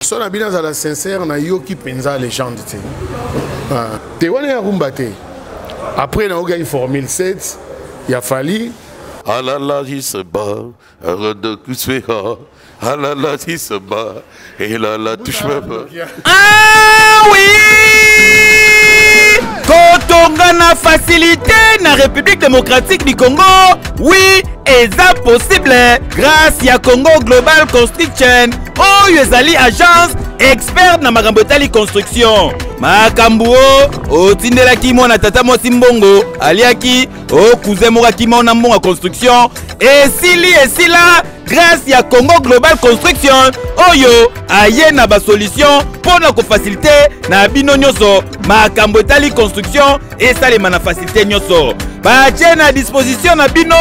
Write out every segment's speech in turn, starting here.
So na bino azala sincère na yoki penza legende te. Ah, te wana ya rumba te. Après na ogai formule 7 ya Fally. Alala jiseba, alala jiseba, elala touche pas. Ah oui! Kotonga na facilité na République démocratique du Congo, oui, eza possible grâce ya Congo Global Construction oyo ezali agence expert na makambo etali construction. Makambo o otindelaki mwana tata mwasi mbongo aliaki o cousin moko akima na mbongo ya construction esili esila grâce ya Congo Global Construction oyo aye na basolution mpo na kofasilite na bino nyonso makambo etali construction esalema na fasilite nyonso batie na disposition na bino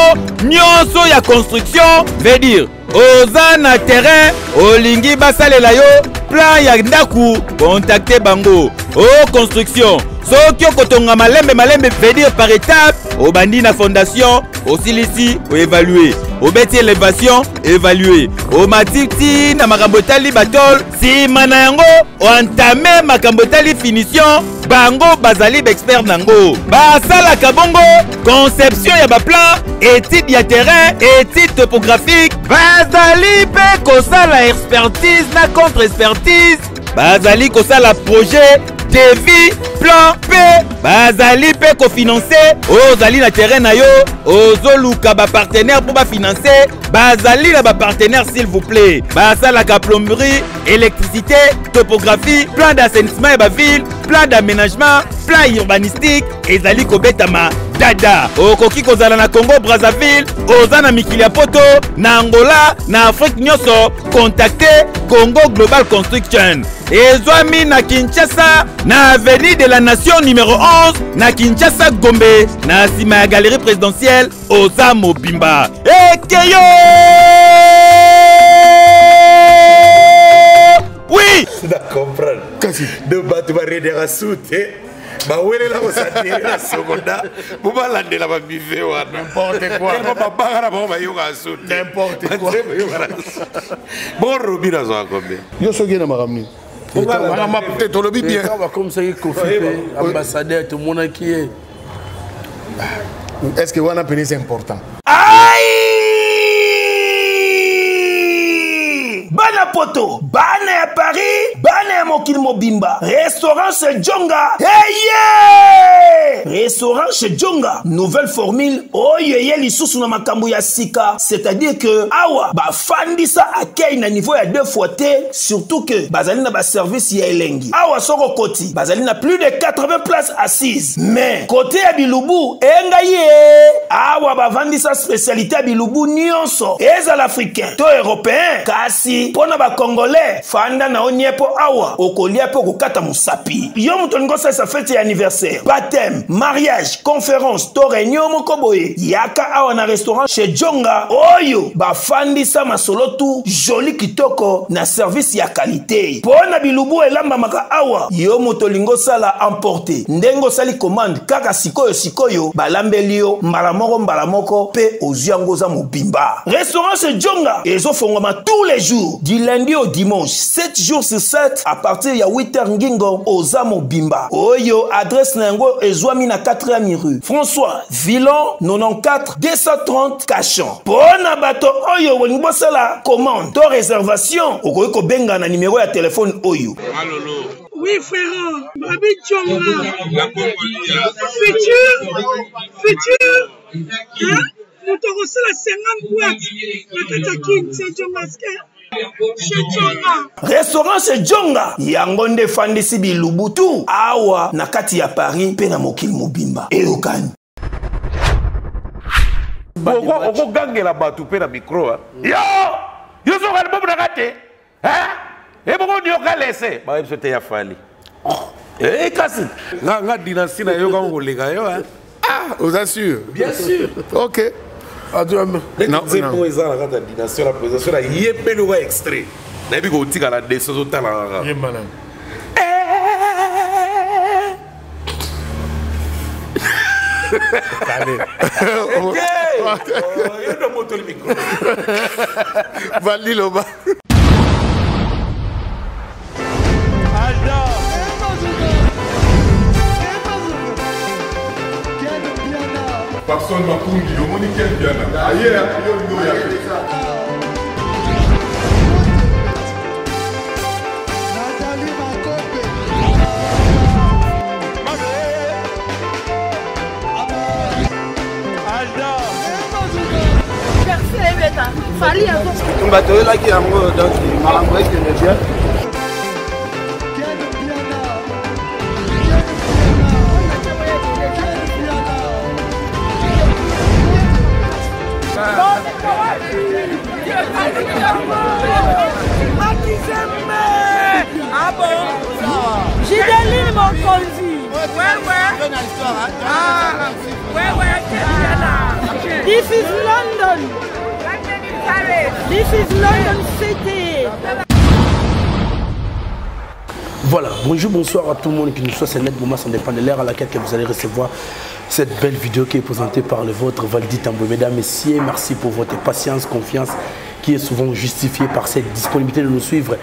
nyonso ya construction veut dire oza na terrain olingi basalela yo plan ya ndako kontakte bango o construction soki okotonga malembe malembe veut dire par étape obandi na fondation osilisi oevalue obeti elevation evalue omati ti na makambo etali batole nsima na yango oentame makambo etali finition bango bazali baexpert nango basalaka bongo conception ya baplan étude ya terrain étude topographique bazali mpe kosala expertise na contre expertise bazali kosala projet devis plan mpe bazali mpe kofinanse oyo ozali na terrain na yo ozoluka bapartenaire mpo bafinanse bazali na bapartenaire s'il vous plaît basalaka plomberie électricité topographie plan d'assainissement ya baville plan d'aménagement plan urbanistique ezali kobetama dada okoki kozala na congo brazzaville oza na mikili ya poto na angola na afrique nyonso contacte congo global construction ezwami na kinshasa na avenue de la nation numero 11 na kinshasa gombe na nsima ya galerie présidentielle oza mobimba ekeyo oui na comprendre kasi de bato baredaka su te bawelela kosatire na sokoda mpo balandela bamive wana babanga na bango bayokaka su te bon robi nazwaka combien yo soki na makambo nini te tolobi bien bakomisaki kofi mpe ambassadeur tomonaki ye est ce que wana pene c'est important bana poto bana ya paris bana ya mokili mobimba restaurant chez jonga eye restaurant chez jonga nouvelle formule oyo eye lisusu na makambo ya sika c'est-à-dire que awa bafandisa accueil na niveau ya deux fois te surtout que bazali na baservice ya elengi awa soko okoti bazali na plus de 80 places assises mais kote ya bilubu engai ye awa bavandisa spécialité ya bilubu nyonso ezala africain to européen kasi mpo na bacongolais fanda na yo nie mpo awa okolia mpe okokata mosapi yo moto olingi osalisa feti ya anniversaire baptême mariage conférence to réunion moko boye yaka awa na restaurant chez jonga oyo bafandisa masolo tu joli kitoko na service ya kalite mpo na bilubu elambamaka awa yo moto olingi osala emporte ndenge osali commande kaka sikoyo sikoyo balambeli yo mbala moko mbala moko mpe ozwi yango oza mobimba restaurant chez jonga ezofongwama tous les jours du lundi au dimanche 7 jours sur 7 à partir ya 8h ngingo oza mobimba oyo adresse na yango ezwami na 4e rue François Villon 94 230 Cachon mpo na bato oyo bolingi bosala commande to réservation okoki kobenga na nimero ya telefone oyo Oui, frère, Babi Djonga. Futur, futur, hein? moto akosala 50 boîte na kati ya kin se djongaske restaurant chez jonga yango nde efandisi bilubutu awa na kati ya paris mpe na mokili mobimba eyokani okogangela bato mpe na micro yo yo soka libomu na nga te ebongo nioka lese bayebi biso te ya fali eh, kasi nga nga dynastie na yo kango koleka yo ah oza sûr bien sûr ok nzembo eza na kati ya dynastie na présentation na ye mpe loka extrait nayebi kotikala deso ozotala kaka Valiloba. Papson Makungi, omoni Ken Mpiana. Aye, yo olingi oya te. Bitumba toyelaki yango donc makambo ekende bien. Gideline Mokonzi. Ouais, ouais. Ah, ouais, ouais, This is London. This is London City. Voilà, bonjour, bonsoir à tout le monde qui nous soit, c'est Net Bouma, ça dépend de l'heure à laquelle que vous allez recevoir cette belle vidéo qui est présentée par le vôtre Valdi Tambwe. Mesdames, Messieurs, merci pour votre patience, confiance qui est souvent justifiée par cette disponibilité de nous suivre.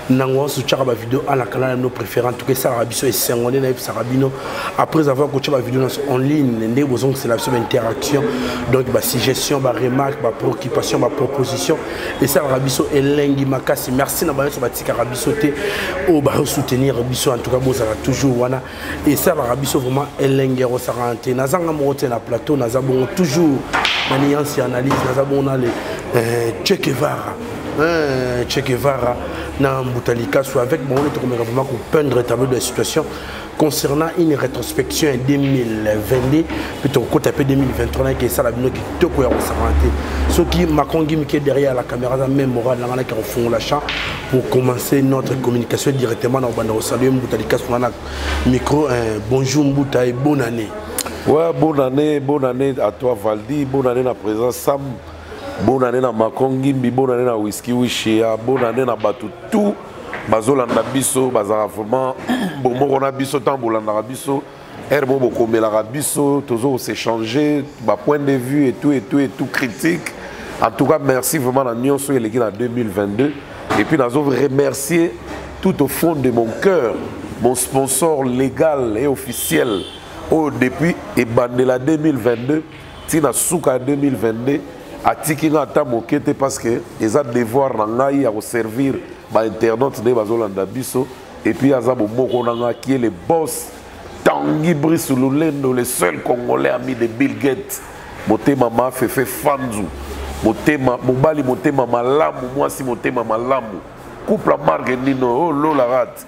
Nangwa soutchaka ba vidéo à la canal nos préférés. En tout cas, ça rabiso et sengone na sarabino. Après avoir coaché ba vidéo en ligne, ndé bozong c'est la interaction. Donc ba suggestion, ba remarque, ba préoccupation, ba proposition et ça rabiso elengi makasi. Merci na ba ba tika rabiso te o ba soutenir biso en tout cas bozala toujours wana et ça rabiso vraiment elengi rosarante. Nazanga moko te na plateau, naza bongo toujours na nuance ya analyse, naza bongo na le Che Guevara. Che Guevara na Mbuta Likasu avec bon on est vraiment pour peindre tableau de la situation concernant une rétrospection en 2022 plutôt côté 2023 qui ça la bino qui toko ya rosarante. Ce qui Macron qui est derrière la caméra ça même moral na qui fond la champ pour commencer notre communication directement dans bande saluer Mbuta Likasu na micro. Bonjour Mbuta et bonne année. Ouais, bonne année, bonne année à toi Valdi, bonne année na présence Sam, bonne année na Macron Ngimbi, bonne année na Whisky Wishia, bonne année na Batu tout. Bazolanda biso, bazala vraiment bon moko na biso tant bolanda biso, herbo bokomelaka biso, tozo s'échanger, ba point de vue et tout et tout et tout critique. En tout cas, merci vraiment na nyonso eleki na 2022 et puis nazo remercier tout au fond de mon cœur mon sponsor légal et officiel. Oh, depuis ebandela 2022 tina suka 2022 atiki nga ata moke te parce que eza devoir na ngai ya koservir ba internautes nde bazolanda biso et puis aza bomoko na nga qui est le boss Tanguy Brice Lulendo, le seul Congolais ami de Bill Gates. Motema ma fefe fanzu. Motema mobali motema malamu mwasi motema malamu. Couple marque nino oh lola rate.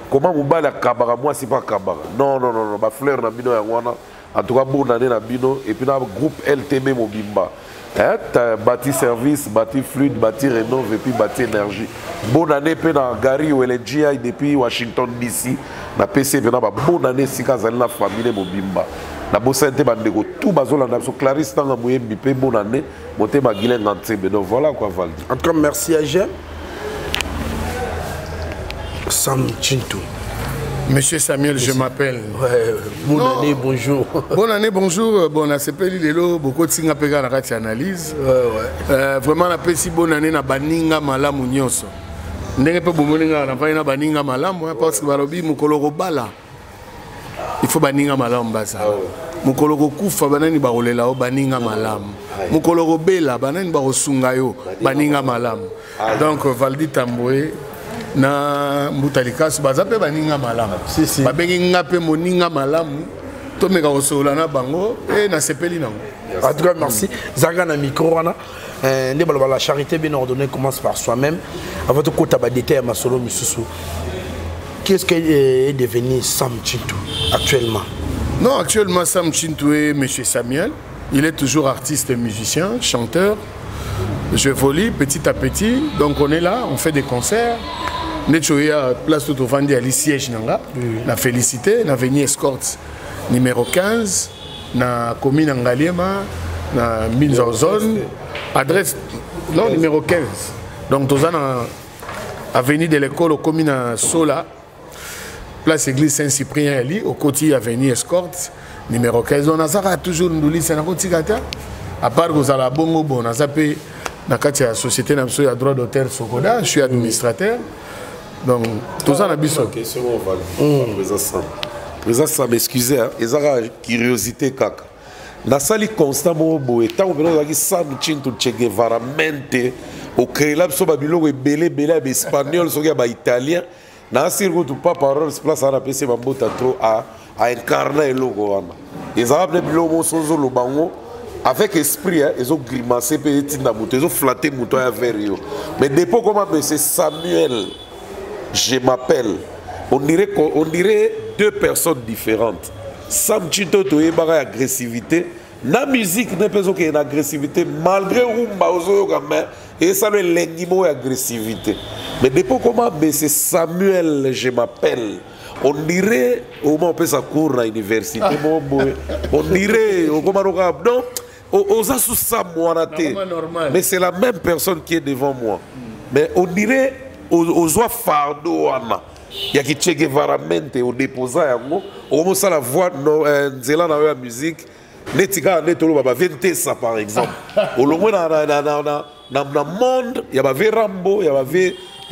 Comment mobali akabaka mwasi pa akabaka? Non non non non ba fleur na bino yango wana. En tout cas bonne année na bino et puis na groupe LTB Mobimba. Hein, bâti service, bâti fluide, bâti rénove et puis bâti énergie. Bonne année pe na Gary ou LGI depuis Washington DC. Na PC pe na ba bonne année sika zali na famille Mobimba. Na bosa te bandeko tout bazola na so Clarisse tanga moyembi pe bonne année motema Guilain Ngantsebe. Donc voilà quoi Valdi. En tout cas merci à Jem. Sam Tshintu. Monsieur Samuel, je m'appelle. Ouais, bonne Non. année, bonjour. Bonne année, bonjour. Bon, on s'appelle Lelo, beaucoup de singa pega na kati analyse. Ouais, ouais. Vraiment, na pesi bonne année na baninga malamu nyonso. Ndenge pe bomoni nga na na baninga malamu, hein, parce que balobi mokolo kobala. Il faut baninga malamu baza. Ah ouais. Mokolo kokufa banani bakolela o baninga malamu. Aye. Mokolo kobela banani bakosunga yo baninga malamu. Aye. Donc Valdi Tambwe na Mbuta Likasu baza pe baninga malamu. Si, si. Babengi nga pe moninga malamu tomeka kosolola na bango e nasepeli nango. En tout cas merci. Zanga na micro wana. Nde baloba la charité bien ordonnée commence par soi-même. Avant de kota ba détail ya masolo misusu. Qu'est-ce qui est devenu Sam Tshintu actuellement? Non, actuellement Sam Tshintu est Monsieur Samuel. Il est toujours artiste et musicien, chanteur. Je volis petit à petit. Donc on est là, on fait des concerts. Nechoya, place tout au Vandi, à siège nanga. La félicité, la venue escorte numéro 15, na commune Ngaliema, na Minza zone, adresse, non, numéro 15. Donc, tous en avenue de l'école, au commune Sola, place église Saint-Cyprien, Ali, au côté avenue escorte numéro 15. On a ça toujours nduli, c'est na côté kata. À part que vous allez bongo, bon, on a zappé dans la société, dans la droit d'auteur Socoda, je suis administrateur. Donc, tout ça, on a biso. Question, on va le président Sam. Président Sam, excusez, hein, ils ont curiosité kaka. Nasali constat moko boye, ntango mpenza ozalaki Sam Tshintu Che Guevara mente, ocréela biso babiloko ebele ebele ya baespagnol soki ya baitalien. Naasiri kutu papa Rolls place wana apesi bambota trop a incarna eloko wana. Ezalaka mpe biloko moso ozoloba yango avec esprit, hein, ezogrimace mpe etinda moto, ezoflatte moto aya vers yo. Mais depuis okoma monsieur Samuel, je m'appelle, on dirait deux personnes différentes. Sam Tshintu toyebaka ya agressivité na musique ne mpe ezokende na agressivité malgré rumba ozoyoka, mais esalo elengi moko ya agressivité. Mais depuis okoma monsieur Samuel, je m'appelle, on dirait okoma opesa cours na université moko boye, on dirait okoma noka donc oza sous Sam wana te, mais c'est la même personne qui est devant moi. Mais on dirait ozwa fardeau wana ya ki Che Guevara mente, odéposa yango, okomosala voix nzela na yo ya musique neti kaka nde toloba bavie Ntesa par exemple, olongwe na monde ya bavie Rambo, ya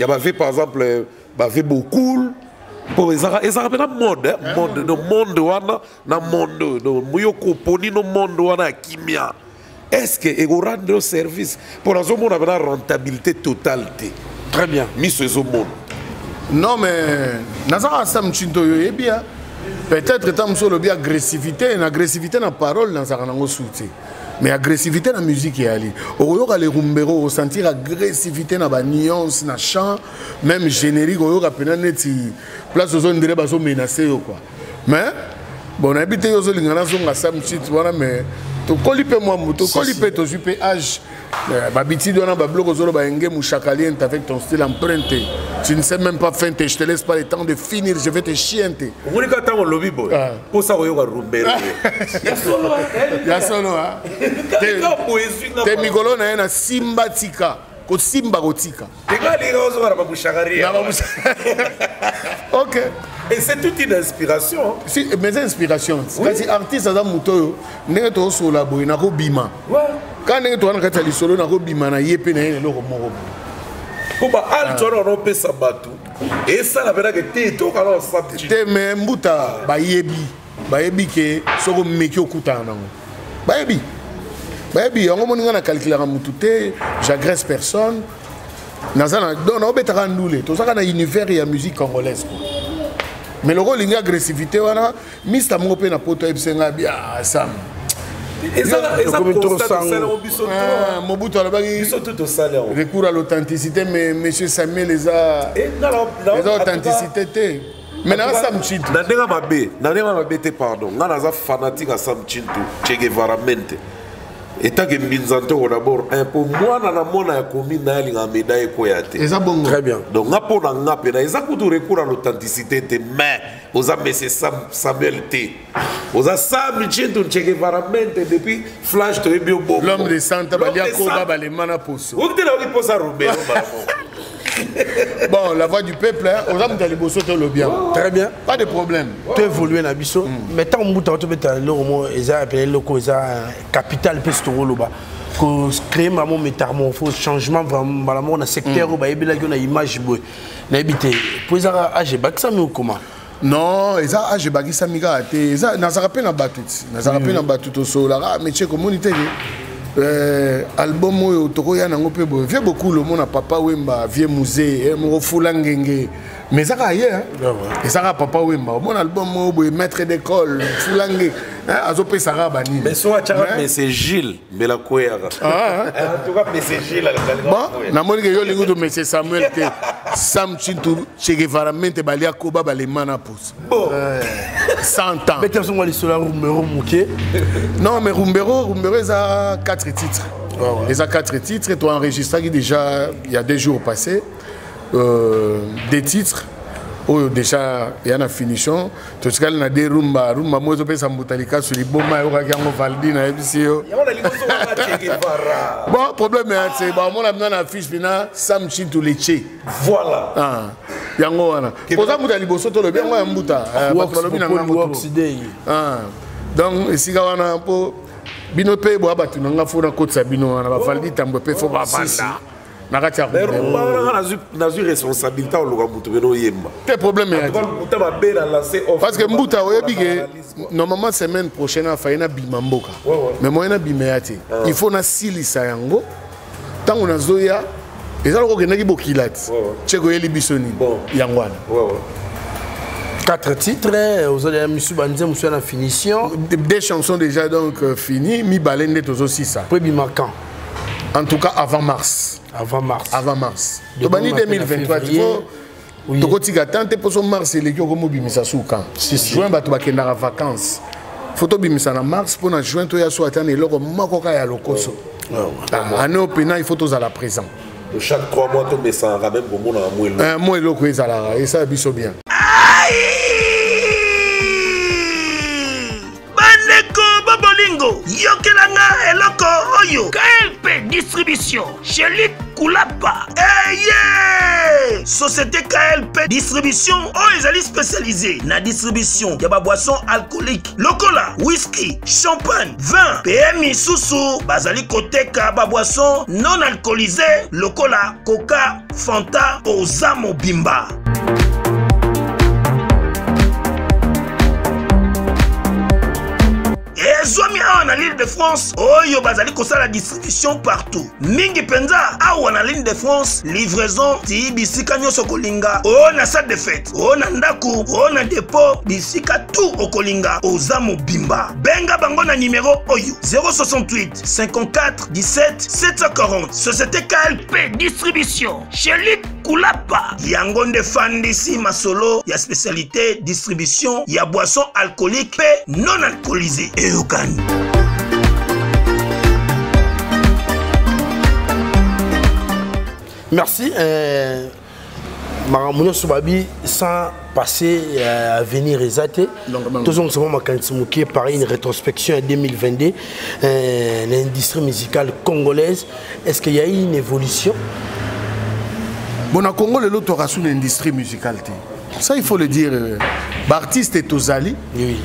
bavie par exemple bavie Bokul, mpo ezalaka mpe na mode monde, donc monde wana na monde oyo, donc yo koponi no monde wana ya kimia, est ce que ekorendre yo service? Mpo nazomona mpe na rentabilité totale te. Très bien. Miso ezomona. Non, mais nazaka Sam Tshintu oyo oyebi ya peut-être ta mosu olobi agressivité, na agressivité na parole nazalaka nango su te, mais agressivité na musique eyali. Okoyoka le rumbero, osentir agressivité na banuance na chant, même générique oyoka mpena neti place ozondire bazomenace yo quoi. Mais bon, nayebi te yo ozolinga nazonga Sam Tshintu wana, mais tokoli mpe mwa motu, tokoli mpe, tozwi mpe âge, babitidi wana, babiloko ozoloba enge mushakaliente avec ton style emprunté, tu ne sais même pas feinte, je te laisse pas le temps de finir, je vais te chiente. Omoni kaka ntango olobi boye, mposa koyoka rumbero. Ya solo te, mikolo na ye na simba tika kosimba kotika. Tengalinga ozoka na babushakaria. Ok. Et c'est toute une inspiration. Si, mais inspiration kasi artiste aza moto oyo ndenge tozosola boye nakobima kaka ndenge toza na kati ya lisolo, nakobima na ye mpe na ye na eloko moko. Mpo baalte wana wana opesa bato esala mpenake te tokala osam. Te, mais mbuta bayebi, bayebi ke soki omeki okutana nango, bayebi, bayebi yango. Moni nga na calculaka mutu te, j'agresse personne. Naza na donc naobetaka ndule, tozaka na univers ya musique congolaise quoi. Mais loko olingi agressivité wana, mista moko mpe na poto ayebise nga bi: "Ah, Sam." Mobutu alobaki recours à l'authenticité, mais monsieur Samuel, eza authenticité te, mais na Sam Tshintu. Na ndenge mabe, na ndenge mabe te, pardon, nga naza fanatique ya Sam Tshintu Che Guevara mente etake mbinza ntoko. D'abord un mpo mwana na mwana ya commune na ye alingaka médaille ekoya te. Eza bongo. Très bien. Donc nga, mpo na nga mpena, eza kutu recours à l'authenticité te, mais oza monsieur Samuel te, oza Sam Tshintu Che Guevara mente depuis flash toyebi yo bongo. L'homme de santa balia koba balema na poso. Oki te, nayoki mposa Romero. Bon, la voix du peuple, oza moto ya liboso te olobi yango. Très bien. Pas de problème. To évolue na biso, mais ntango mbuta tobeta eloko mo eza pene, eloko eza capital mpe tokoloba créer vraiment métamorphose, changement vraiment mbala moko na secteur oyo bayebelaki yo na image boye, nayebi te po ezaka age ebakisami okoma. Non, eza age ebakisami kaka te, eza nazalaka mpe na bato ti nazalaka mpe na bato tosololaka métier komoni te ke album oyo tokoya nango mpe boye. Vie Bokulu, omona Papa Wemba, vie Musée moko fula ngenge, mais eza kaka ye, eza kaka Papa Wemba. Omona album oyo boye, maître d'école fula nge azopesa kaka banini. Mais so atiaka monsieur Gilles mbela kweyaka, en tout cas monsieur Gilles. Bon, namoni ke yo olingi to monsieur Samuel te, Sam Tshintu Che Guevara mente balia koba balema na pusa 100 ans. Bete biso mwa lisolo ya Rumbero moke. Non, mais Rumbero, Rumbero eza 4 titres, eza 4 titres. To enregistraki déjà il y a 2 jours passés des titres oyo déjà ya na finition. Totikali na de rumba, rumba moko ezopesa mbuta likasu liboma, ayokaki yango Valdi, nayebisi yo. Bon, problème ya te, bamona bina na affiche mpena Sam Tshintu leche. Voilà. Ah, yango wana oza mbuta liboso tolobi yango ya mbuta, bato balobi na ngango. Donc esika wana mpo bino mpe boya bato na nga, fo nakotisa bino wana, bavaldi tambwe mpe fo bavanda. Na kati ya rumba wana nazwi responsabilité oluka moto pene oyemba te problème ya mbuta mabe na lance off parce que mbuta oyebi ke normalement semaine prochaine afaye nabima mboka mais moyen nabima ya te ah. Il faut nasilisa yango ntango nazoya eza loko okendaki bokila ti ceke oyeli biso nini yango wana. Quatre titres, ozali misu banze mosu na finition. Deux chansons déjà donc euh, fini mibale nde tozosisa. Po ebima quand? En tout cas avant mars. Avant mars. Avant mars. Tobandi 2023, faut tokotika tan te mposo mars eleki okomobimisa suka juin bato bakendaka vacances fo tobimisa na mars mpo na juin toya so ata na eloko moko kaka ya lokoso. Ah, année oyo mpena il faut tozala présent. Chaque 3 mois tomesanaka meme komonaka mwa eloko. Eh, mwa eloko ezalaka esala biso bien. Bandeko babolingo, yokela nga eloko oyo. KLP Distribution Chelik Kulapa eye société KLP Distribution oyo ezali spécialisé na distribution ya baboisson alcoolique lokola whisky, champagne, vin mpe misusu. Bazali koteka baboisson non alcoolisé lokola coca, fanta. Oza mobimba. Ezwami awa na l'Île de France oyo bazali kosala distribution partout, mingi mpenza awa na l'Île de France, livraison ti bisika nyonso okolinga, oyo na salle de fête, oyo na ndako, oyo na dépôt, bisika tout okolinga. Oza mobimba, benga bango na nimero oyo 068 54 17 740. Société KLP Distribution Chelik Kulapa yango nde fandisi masolo ya spécialité distribution ya boisson alcoolique mpe non alcoolisé. Eyokani. Merci. Makambo nyonso babi sans passer euh, à venir eza te. Tozongisa mwa makanisi moke par une rétrospection ya 2022 euh, l'industrie musicale congolaise, est-ce qu'il y a eu une évolution? Bon, na Congo lelo toka sous l'industrie musicale te, ça il faut le dire. Euh, baartiste tozali, oui.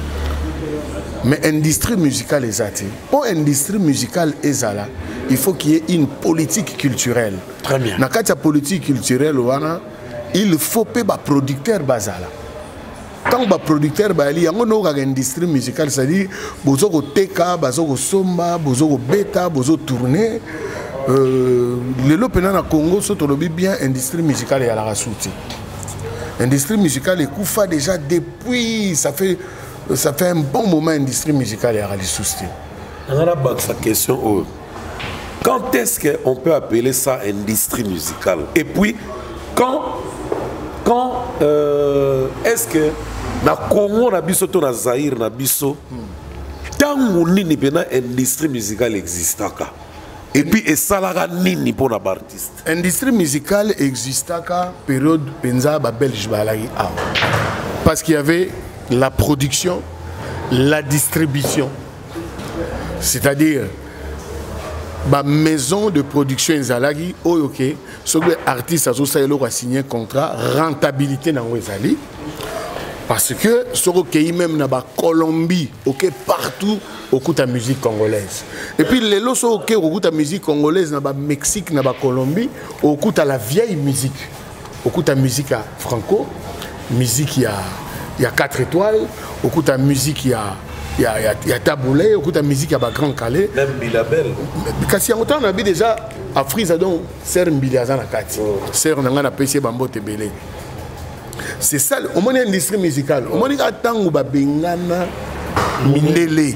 Mais industrie musicale eza te. Mpo industrie musicale ezala, il faut qu'il y ait une politique culturelle. Très bien. Na kati ya politique culturelle wana, il faut mpe baproducteur bazala. Ntango baproducteur bayali, yango nde okaka industrie musicale, c'est-à-dire bozo koteka, bazo kosomba, bozo kobeta, bozo tourner. Euh, lelo mpena na Congo, so tolobi bien, industrie musicale eyalaka su te. Industrie musicale ekufa déjà depuis ça fait un bon moment. Industrie musicale eyalaka lisusu te. Nanga nabakisa question oyo: quand est-ce qu'on peut appeler ça industrie musicale? Et puis quand est-ce que na Congo na biso to na Zaïre na biso, ntango nini mpena industrie musicale existaka et puis esalaka nini mpona baartiste? Industrie musicale existaka période mpenza babelge bazalaki awa, parce qu'il y avait la production, la distribution, c'est-à-dire bamaison de production ezalaki oyo ke soki artiste azosala eloko, asigne contrat, rentabilité nango ezali. Parce que soki okei même na bacolombie, oke partout, okuta musique congolaise. Et puis lelo soki oke okokuta musique congolaise na bamexique, na bacolombie, okuta la vieille musique, okuta musique ya Franco, musique ya 4 étoiles, okuta musique ya Tabu Ley, okuta musique ya bagrand Kallé. Même Mbilia Bel. Kasi yango ntango nabi déjà Afrisa, donc ser Mbili aza na kati, ser na ngai napesi ye bambote ebele. C'est ça omoni industrie musicale. Omoni kaka ntango babengana mindele,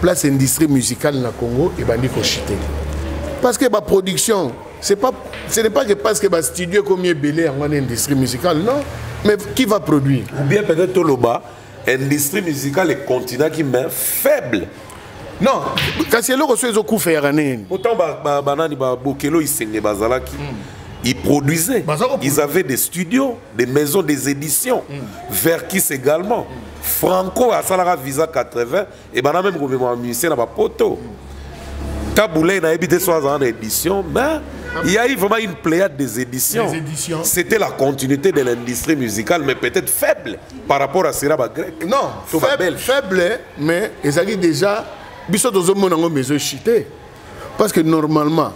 place industrie musicale na Congo ebandi kochuter, parce que baproduction, c'est pas, ce n'est pas que parce que bastudio ekomi ebele yango wana industrie musicale, non. Mais qui va produire? Ou bien peut-être toloba industrie musicale econtinuaki mais faible. Non, kasi eloko so ezokufa yaka nini? Autant banani babokelo isenge bazalaki, ils produisaient, ils avaient des studios, des maisons des éditions, Verkis également, Franco asalaka Visa 80 et bana même komema musicien na bapoto. Tabu Ley nayebi te so azala na édition, mais il y a eu vraiment une pléiade des éditions. Des éditions. C'était la continuité de l'industrie musicale, mais peut-être faible par rapport à Sera grec. Non, faible, faible, mais ezalaki déjà biso tozomona yango mais ezochite parce que normalement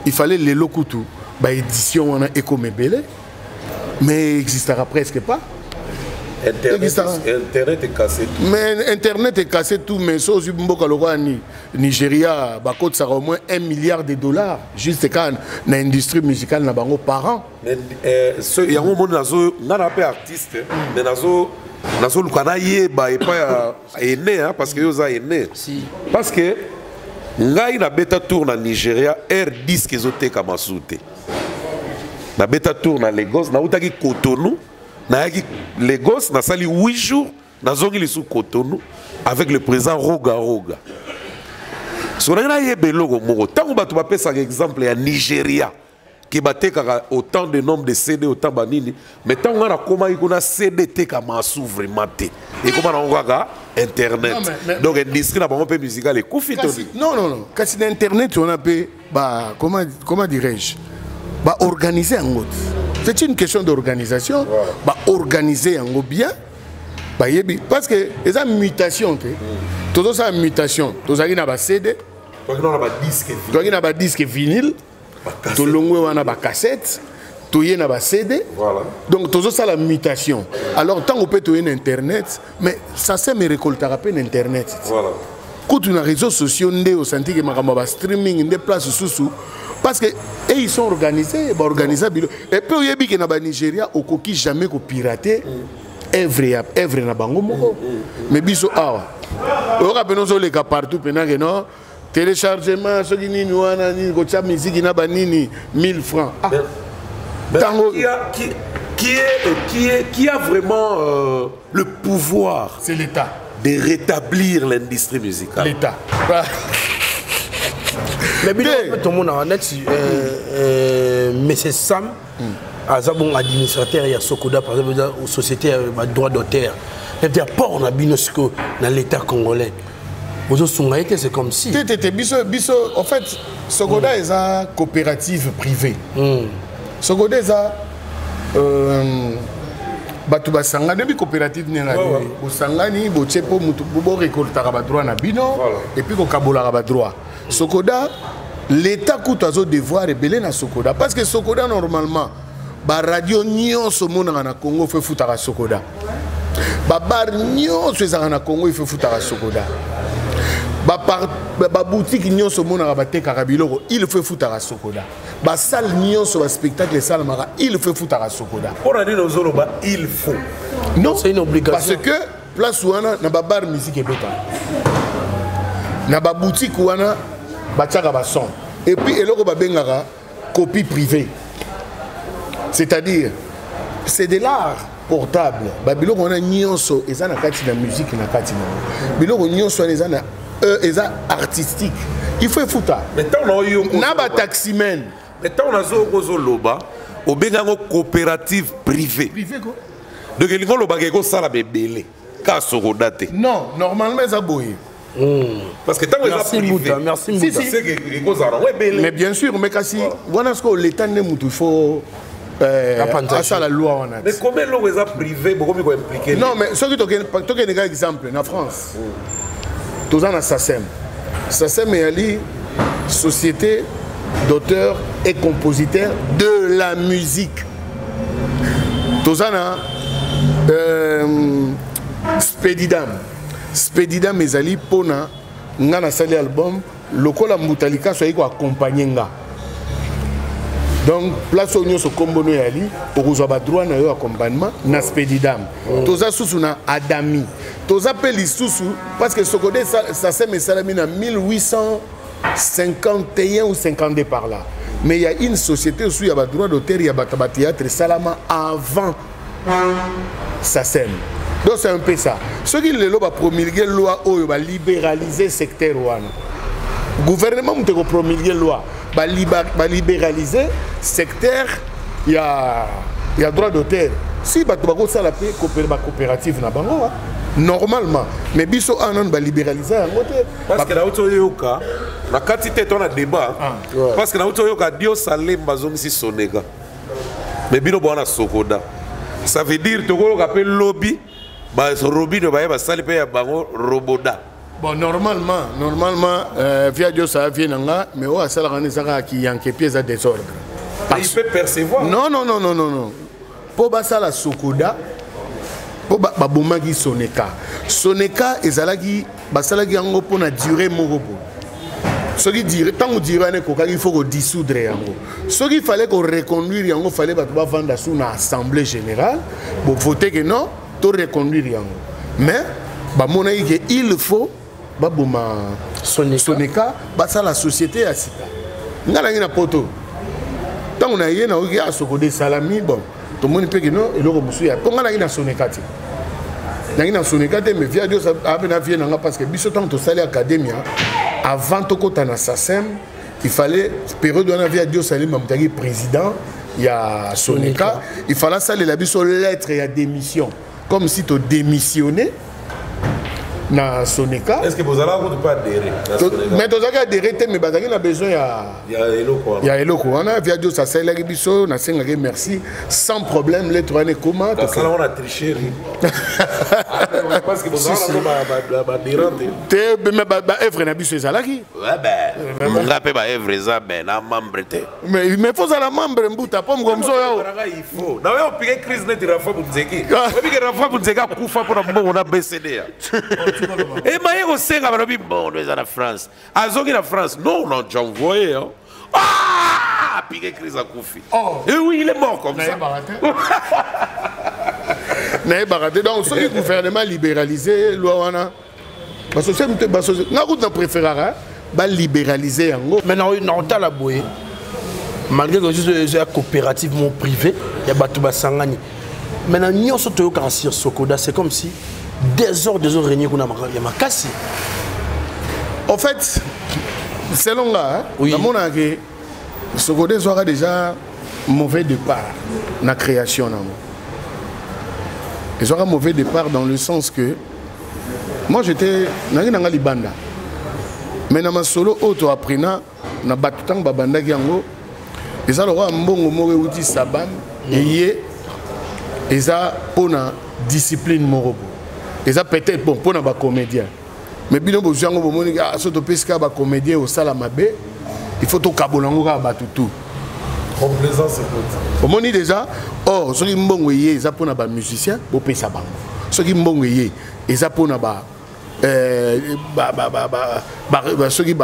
Il fallait lelo kutu ba édition wana ekoma ebele, mais existera presque pas. Internet, internet est cassé tout. Mais internet est cassé tout, mais so ozwi mboka lokola ni Nigeria, bakotisaka au moins 1 milliard de dollars juste kaka na industrie musicale na bango par an. Mais so yango omoni nazo nga na mpe artiste, mais nazo nazoluka nayeba epai ya aîné, hein, parce que yo oza aîné. Si. Parce que ngai nabeta tour na Nigeria, air disque ezotekama su te. Nabeta tour na Lagos, nautaki Cotonou, nayaki Lagos, nasali 8 jours, nazongi lisusu Cotonou avec le président Roga Roga. So ndenge nayeba eloko moko, ntango bato bapesaka exemple ya Nigeria ke batekaka autant de nombre de CD, autant banini, mais ntango ngai nakomaki kuna, CD etekama su vraiment te, ekoma nango kaka internet. Non, Donc industrie na bango mpe musicale ekufi to Kasi, non, non, non. Kasi na internet wana mpe ba comment dirais-je, baorganize yango te. C'est une question d'organisation. Baorganize yango bien, bayebi, parce que eza mutation te. Tozosala mutation, tozalaki na ba CD, toki na badisque, tozalaki na badisque vinyle, tolongwe wana bacassette, toye na ba CD. Voilà. Donc tozosala mutation. Alors ntango mpe toye na internet, mais SACEM erécoltaka mpe na internet. Kutu na réseaux sociaux nde osanti ke makambo ya bastreaming nde place susu, parce que et ils sont organisés, baorganiza bilo. Et puis oyebi ke na baNigéria okoki jamais kopirate œuvre ya œuvre na bango moko. Mais biso awa oyoka pene ozoleka partout mpena ke non, téléchargement soki nini wana nini, kotia misiki na banini, 1000 francs. Ah. Mais Tango- qui a, qui, est, qui, est, qui a vraiment le pouvoir? C'est l'État. De rétablir l'industrie musicale. L'État. Mais bino tomonaka neti monsieur Sam aza bon administrateur ya Sokoda par exemple, eza société ya badroit d'auteur, neti apport na bino sikoyo na l'État congolais, bozosunga ye te, c'est comme si Te, te, te. Biso, en fait, Sokoda eza coopérative privée. Sokoda eza bato basangani, oyebi coopérative ndenge nini, bosangani, botie mpo mutu borécoltaka badroit na bino et puis kokabolaka badroit. Sokoda, l'État kutu azo devoir ebele na Sokoda, parce que Sokoda, normalement, baradio nyonso omonaka na Congo faut efutaka Sokoda, babar nyonso ezalaka na Congo il faut efutaka Sokoda, baboutique nyonso omonaka batekaka biloko il faut efutaka Sokoda, basalle nyonso baspectacle esalamaka il faut efutaka Sokoda. Mpona nini ozoloba il faut? Non, C'est une obligation. parce que place wana na babar musique ebetaka, na baboutique wana batiaka bason, et puis eloko babengaka copie privée, c'est-à-dire c'est de l'art portable. Babiloko wana nyonso eza na kati na musique, na kati nango biloko nyonso wana eza na eza artistique, il faut efuta. Mais ntango na oyo Na bataximen. Mais ntango nazoyoka ozoloba, obengi yango coopérative privée. Privé ko. Donc elingi olobaka ekosala bebele kaka Sokoda te? Non, normalement eza boye. Parce que ntango eza Merci, privé, Mbuta, merci, Si, Mbuta. si. c'est que ekozala yango ebele. Mais bien sûr, mais kasi wana sikoyo l'État nde mutu, il faut Apanza. asala loi wana. Mais combien eloko eza privé bokomi koimpliquer? Non, mais soki tokende ka exemple na France, toza na SACEM. SACEM eyali Société d'auteurs et compositeurs de la musique. Toza na Spedidam. Spedidam ezali mpona nga nasali album lokola Mbuta Likaso ayi koaccompagne nga. Donc place oyo nyonso nkombo no eyali, okozwa badroit na yo accompagnement na Spedidam. Toza susu na Adami, toza mpe lisusu, parce que Sokoda, SACEM esalami na 1851 ou 52 par là, mais il y a une société osu ya badroit d'auteur ya bato ya bathéâtre esalama avant SACEM. Donc c'est un peu ça. Soki lelo bapromulgue loi oyo balibéraliser secteur wana, gouvernement moto ekopromulgue loi balibéraliser secteur ya droit d'auteur, si bato bakosala mpe bacoopérative na bango, normalement. Mais biso awa nanu balibéraliser yango te. Parce que nauti oyoka na kati te to na débat, parce que nauti oyoka Dio Salemba azongisi Soneka, mais bino bwana Sokoda, ça veut dire tokoyoka mpe lobi barobino baye basali mpe ya bango Roboda. Bon, normalement, normalement, euh, via Dieu, ça vient nanga, mais oh, ça la ça qui yanke pièce à désordre. Il peut percevoir. Non, non, non, non, non, non. Po basala Sokoda, po babomaki Soneka. Soneka ezalaki basalaki yango mpo na durée moko boye. Soki durée, ntango durée wana ekokaki, il faut kodissoudre yango. Soki fallait koreconduire yango, fallait bato bavanda su na assemblée générale, bovote ke non, to reconduire yango. Mais bamonaki ke il faut baboma Soneka, Soneka basala société ya sika. Nga nangi na poto ntango na ye nayoki asokode esalami, bon, tomoni mpe kino eloko mosusu ya mpo nga nangi na Soneka te, nangi na Soneka te, mais via Dios ape na vie nanga, parce que biso ntango tosali academia avant tokota na SACEM, il fallait période wana via Dios alimba moto ayaki président ya Soneka, il fallait asalela biso lettre ya démission, comme si todémissionné na Soneka. Est-ce que bozalaka kutu mpe adhéré na Soneka? Mais tozalaki adhéré te, mais bazalaki na besoin ya ya eloko wana. Ya eloko wana. Via Dios asalelaki biso, nasengaki merci, sans problème, lettre wana ekoma. Basala wana tricherie parce que bozalaka baadhérent te. Te, mais baœuvre na biso ezalaki. Nga mpe baœuvre eza, me na membre te. Mais faut ozala membre, mbuta, mpo moko mosu oyo Il faut na oyo opike crise neti Rafa Bunzeki. Oyebike Rafa Bunzeki akufa mpona mbongo na BCD ya emaye kosenga, balobi mbongo eza na France, azongi na France, non, on a déjà envoyé, hein. Ah, apike crise, akufi. Oh. Et oui, il est mort comme ça. Nayebaka te. Donc soki gouvernement libéralisé loi wana, basociété, nga kutu na préféraka balibéraliser yango. Mais na otala boye, malgré que juste eza coopérative mo privé ya bato basangani, mais na nyonso toyokaka sur Sokoda, c'est comme si désordre ezo régner kuna ya makasi. En fait, selon nga, Oui. namonaka ke Sokoda ezwaka déjà mauvais départ na création nango. Ezwaka mauvais départ dans le sens que moi j'étais nangi nanga libanda, mais na masolo oyo toaprena na bato ntango babandaki yango, eza lokola mbongo moko euti Sabam eye, eza mpona discipline moko boye, eza peut-être bon mpona bacomédien, mais bino bozwi yango, bomoni, ah, so topesi kaka bacomédien, osala mabe, il faut tokabola yango kaka bato tout. Complaisance écoute. Omoni déjà, or soki mbongo eye eza mpona bamusicien, bopesa bango. Soki mbongo eye eza mpona ba soki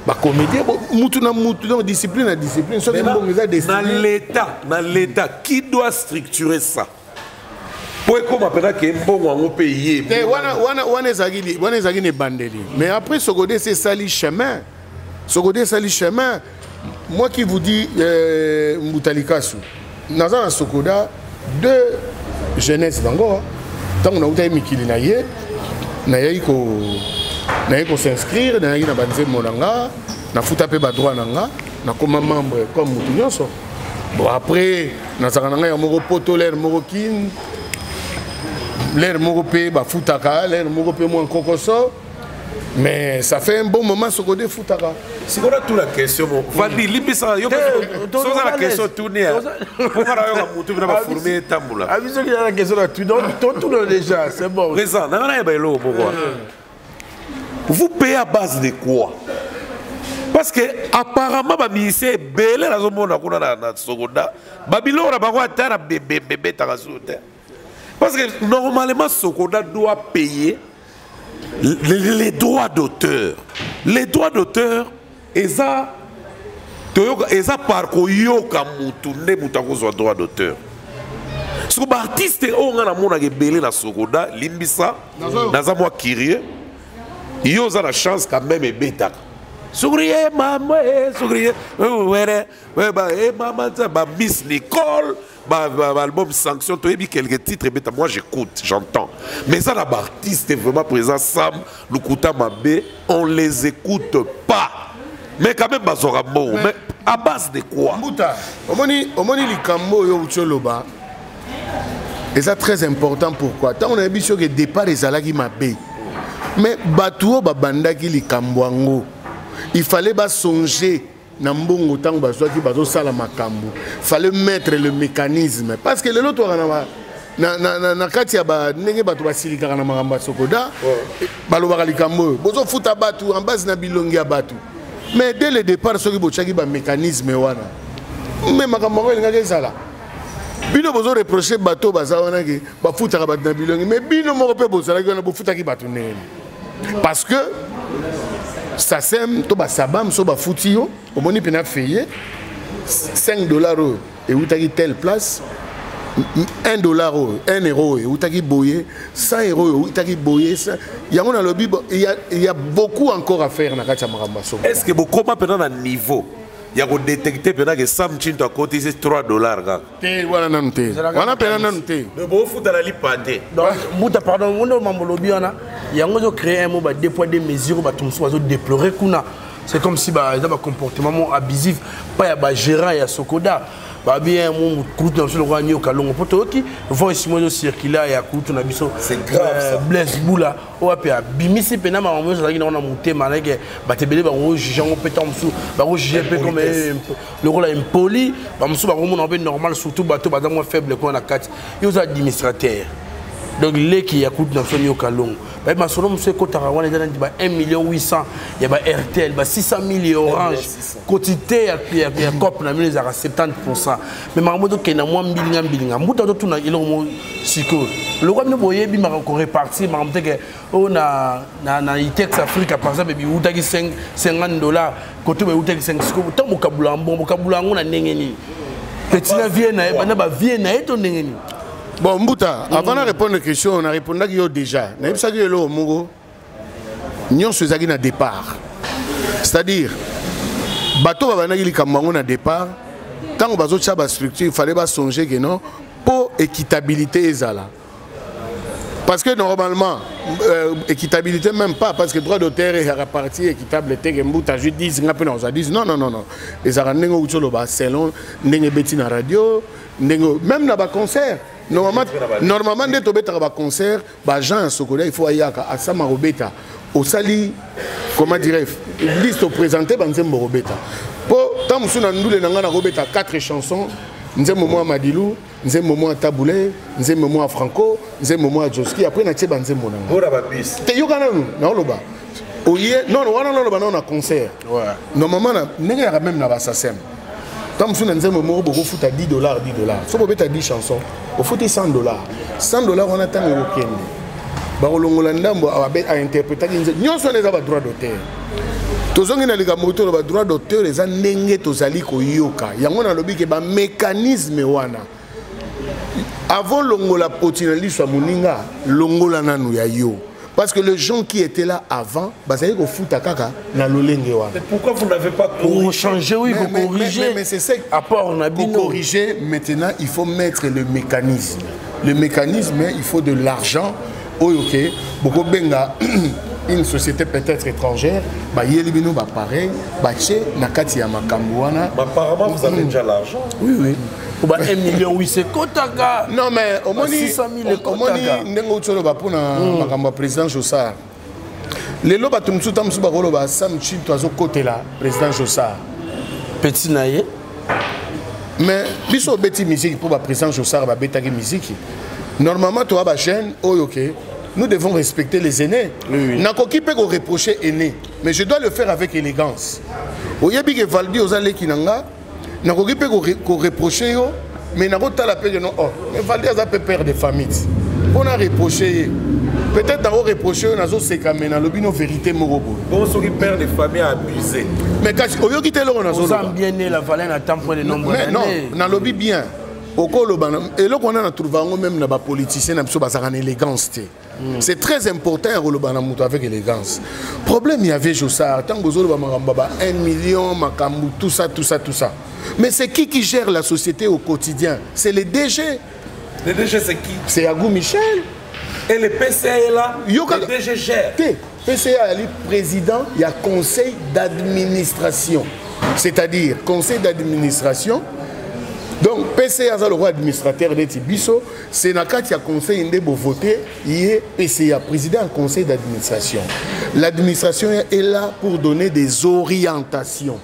bacomédien, mutu na mutu, donc discipline na discipline, soki mbongo eza Na destiné l'état, na l'état qui doit structurer ça po ekóma mpenza ke mbongo yango mpe ye. Te, wana ezalaki na ebandeli, mais après Sokoda esi esali chemin, Sokoda esali chemin. Moi qui vous dis, mbuta likasu, naza na Sokoda de jeunesse nango. Ntango nautaki mikili na ye, nayaki ko nayaki kos'inscrire, nayaki na banzembo na nga, nafuta mpe badroit na nga, nakoma membre comme motu nyonso. Bon, après nazalaka na ngai ya moko poto, lere moko Kine, lere moko mpe bafutaka, lere moko mpe mwa nkokoso, mais ça fait un bon moment Sokoda efutaka. Sikoyo natuna question mo Vandi, limbisaka yo, soza na question tuni ya mpoka nayoka mutu mpena bafourmi etambola. Abiso ki na question na tu totuna déjà, c'est bon. Présent nanga nayeba eloko moko wana, vous payez à base de quoi? Parce que apparemment bamusicien ebele nazomona kuna na Sokoda, babiloko na bango ata na bebetaka su te, parce que normalement Sokoda doit payer les droits d'auteur. Les droits d'auteur eza toyoka, eza par koyoka mutu nde mutu akozwa droit d'auteur. Soko baartiste oyo nga namonaka ebele na Sokoda, limbisa, naza mwa curieux, yo oza na chance quand même, ebetaka sukriye mama sukriye were mama, ba Miss Nicole, ba album Sanction, toyebi quelques titres ebeta. Moi j'écoute, j'entends, mais eza na baartiste vraiment présent, Sam Lukuta Mabe, on les écoute pas, mais quand même bazwaka mbongo, mais à base de quoi? Mbuta, omoni, omoni likambo oyo outi oloba eza très important. Pourquoi? Ntango nayebi soki départ ezalaki mabe, mais bato oyo babandaki likambo yango, il fallait basonge na mbongo. Ntango bazwaki, bazosala makambo, fallait mettre le mécanisme, parce que lelo toaka na na, na, na, na kati ya ba ndenge bato basilikaka na makambo ya sokoda balobaka likambo oyo bozofuta bato en base na bilongi ya bato. Mais dès le départ, soki botiaki bamécanisme wana, me makambo yango elingaki ezala. Bino bozoreproche bato baza wana ke bafutaka bato na bilongi, mais bino moko mpe bozalaki wana, bofutaki bato ndenge? Parce que SACEM to basabam, so bafuti yo, omoni mpena feye 5 $ oyo eutaki telle place, 1 $ oyo, 1 euro oyo eutaki boye, 100 € oyo eutaki boye. Yango nalobi, il y a beaucoup encore à faire na kati ya makambo ya soko. Est ce que bokóma mpena na niveau ya kodétecte mpena ke Sam Tshintu akotisi 3 $ kaka? Te, wana nanu te, wana mpena nanu te. Bofuta na lipa te. Mbuta, pardon, ngo mambo lobi wana, yango ezocréer un mot ba deux poids deux mesures. Bato mosusu bazodéplorer kuna, c'est comme si eza bacomportement mo abusif pa ya bagérant ya Sokoda. Babien mo kutu na biso lokola Nyoka Longo, mpo toyoki voice mo ezocircule ya kutu na biso Blaise Bula, oyo ape abimisi mpena makambo nyonso azalaki nango na motema. Nake bato ebele bakojuge yango mpe, ntango mosusu bakojuge mpe comme lokola impoli, bamosusu bakomona mpe normal, surtout bato baza mwa faible kuna na kati. Yo oza administrateur, donc leki ya kutu na biso Nyoka Longo, baye masolo mosusu ekotaka wana, eza nati ba 1 million 800 ya ba RTL, ba 600 000 ya Orange. Quotité ya cop na bino ezalaka 70, mais makambo tokende mwa mbilinga mbilinga. Mbuta, totuna eloko mo sikoyo. Lokwa bino boyebi makambo korepartir makambo teke oyo na Itex Africa, par exemple, biwutaki 50 $, koto beutaki 5. Sikoyo ntango bokabula yango, bokabula yango na ndenge nini? Petit na vie na ye, bana bavie na ye, to ndenge nini? Bon, mbuta, avant na répondre question, na répondaki yo déjà. Nayebisaki yo eloko moko: nyonso ezalaki na départ, c'est-à-dire bato babandaki likambo yango na départ. Ntango bazotia bastructure, il fallait basonge ke non, mpo équitabilité ezala, parce que normalement équitabilité même pas, parce que droit d'auteur ezalaka partie équitable te, ke mbuta azwi 10, nga mpe nazwa 10. Non, non, non, non, ezalaka ndenge outi oloba, selon ndenge ebeti na radio, ndenge même na baconcert. Normalement nde tobetaka baconcert, baagent ya Sokoda, il faut ayaka asama kobeta. Osali, comment dirais, liste, oprésente banzembo kobeta, mpo ntango mosusu na ndule na ngai nakobeta 4 chansons: nzembo mwa Madilu, nzembo mwa Tabule, nzembo mwa Franco, nzembo mwa Joski. Après natie banzembo na ngai te. Yoka nanu, naoloba oye non, wana naloba nano na concert. Normalement na ndenge yaka même na basasem, ntango mosusu na nzembo moko bokofuta 10 $, 10 $. So bobeta 10 chanson, ofuti 100 $. 100 $ wana, ntango ekokende, bakolongola ndambo ainterprétaki nzembo nyonso. Wana eza badroit d'auteur. Tozongi na likambo toloba, droit d'auteur eza ndenge tozali koyoka yango. Nalobi ke bamécanisme wana, avant longola poti na liso ya moninga, longola nanu ya yo, parce que les gens qui étaient là avant bazali kofuta kaka na lolenge wana. Mais pourquoi vous n'avez pas corrigé? Changer, oui, mais, corriger. Mais c'est ça. Apport na bino. Corriger maintenant, il faut mettre le mécanisme. Le mécanisme, il faut de l'argent. Oyo ok, bokobenga une société peut-être étrangère, bayeli bino bapareil, batie na kati ya makambo wana. Apparemment, vous avez déjà l'argent. Oui, ba 1 million, oui, c'est kotaka. Non, mais omoni 600 000. Omoni ndenge outi oloba mpona makambo ya président Josar. Lelo bato mosusu, ta mosusu bakoloba Sam Tshintu azokotela président Josar. Petit na ye. Mais biso obeti musique mpo baprésident Josar babetaki musique. Normalement toya bajeune oyo ke nous devons respecter les aînés. Oui. Nakoki mpe koreprocher aîné, mais je dois le faire avec élégance. Oyebi ke Valdi oza leki na nga, nakoki mpe koreproche yo, mais nakotala mpe ke non, oh, mais Valdi aza mpe père de famille ti mpo na reproche ye. Peut-être nakoreproche yo, nazoseka, mais nalobi no vérité moko boye. Bon, soki père de famille abusé? Mais kasi oyoki te eloko nazoloba. Bien né la valeur na temps point de nombre. Mais non, nalobi bien, okoloba eloko wana, na trouve yango même na bapoliticien na biso bazalaka na élégance te. C'est très important ya koloba na moto avec élégance. Problème ya vieux Josar, ntango bozoloba makambo ba 1 million, makambo tout ça, tout ça, tout ça, mais c'est qui gère la société au quotidien? C'est le DG. Le DG, c'est qui? C'est Agou Michel. Et le PCA est là? Yoka. Le DG gère. Te, PCA ali président ya conseil d'administration, c'est-à-dire conseil d'administration. Donc PCA aza le roi administrateur neti biso. C'est na kati ya conseil nde bovote ye PCA, président ya conseil d'administration. L'administration est là pour donner des orientations,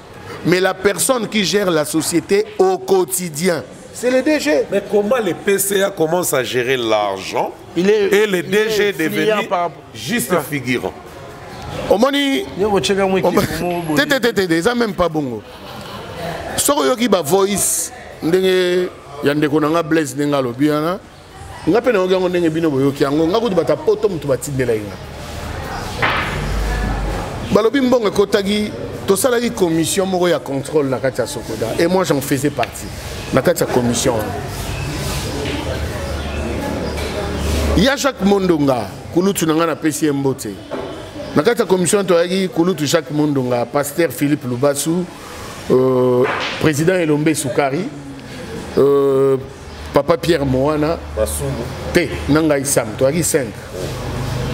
mais la personne qui gère la société au quotidien C'est le DG. Mais comment le PCA commence à gérer l'argent Il est, et le il DG est est devenu fuyant par- juste figurant? Omoni te te te te, eza même pas bongo. Soki oyoki bavoice ndenge ya ndeko na nga Blaise, ndenge alobi wana, nga mpe nayoki yango ndenge bino boyoki yango. Nga kutu bato ya poto moto batindelaki nga, balobi mbongo ekotaki. Tosalaki commission moko ya contrôle na kati ya Sokoda et moi j'en faisais partie. Na kati ya commission wana ya Jacques Mondonga, kulutu na ngai, napesi ye mbote. Na kati ya commission toyaki kulutu Jacques Mondonga, pasteur Philippe Lubasu, président Elombe Sukari, papa Pierre Moana te na ngai Sam. Toyaki 5.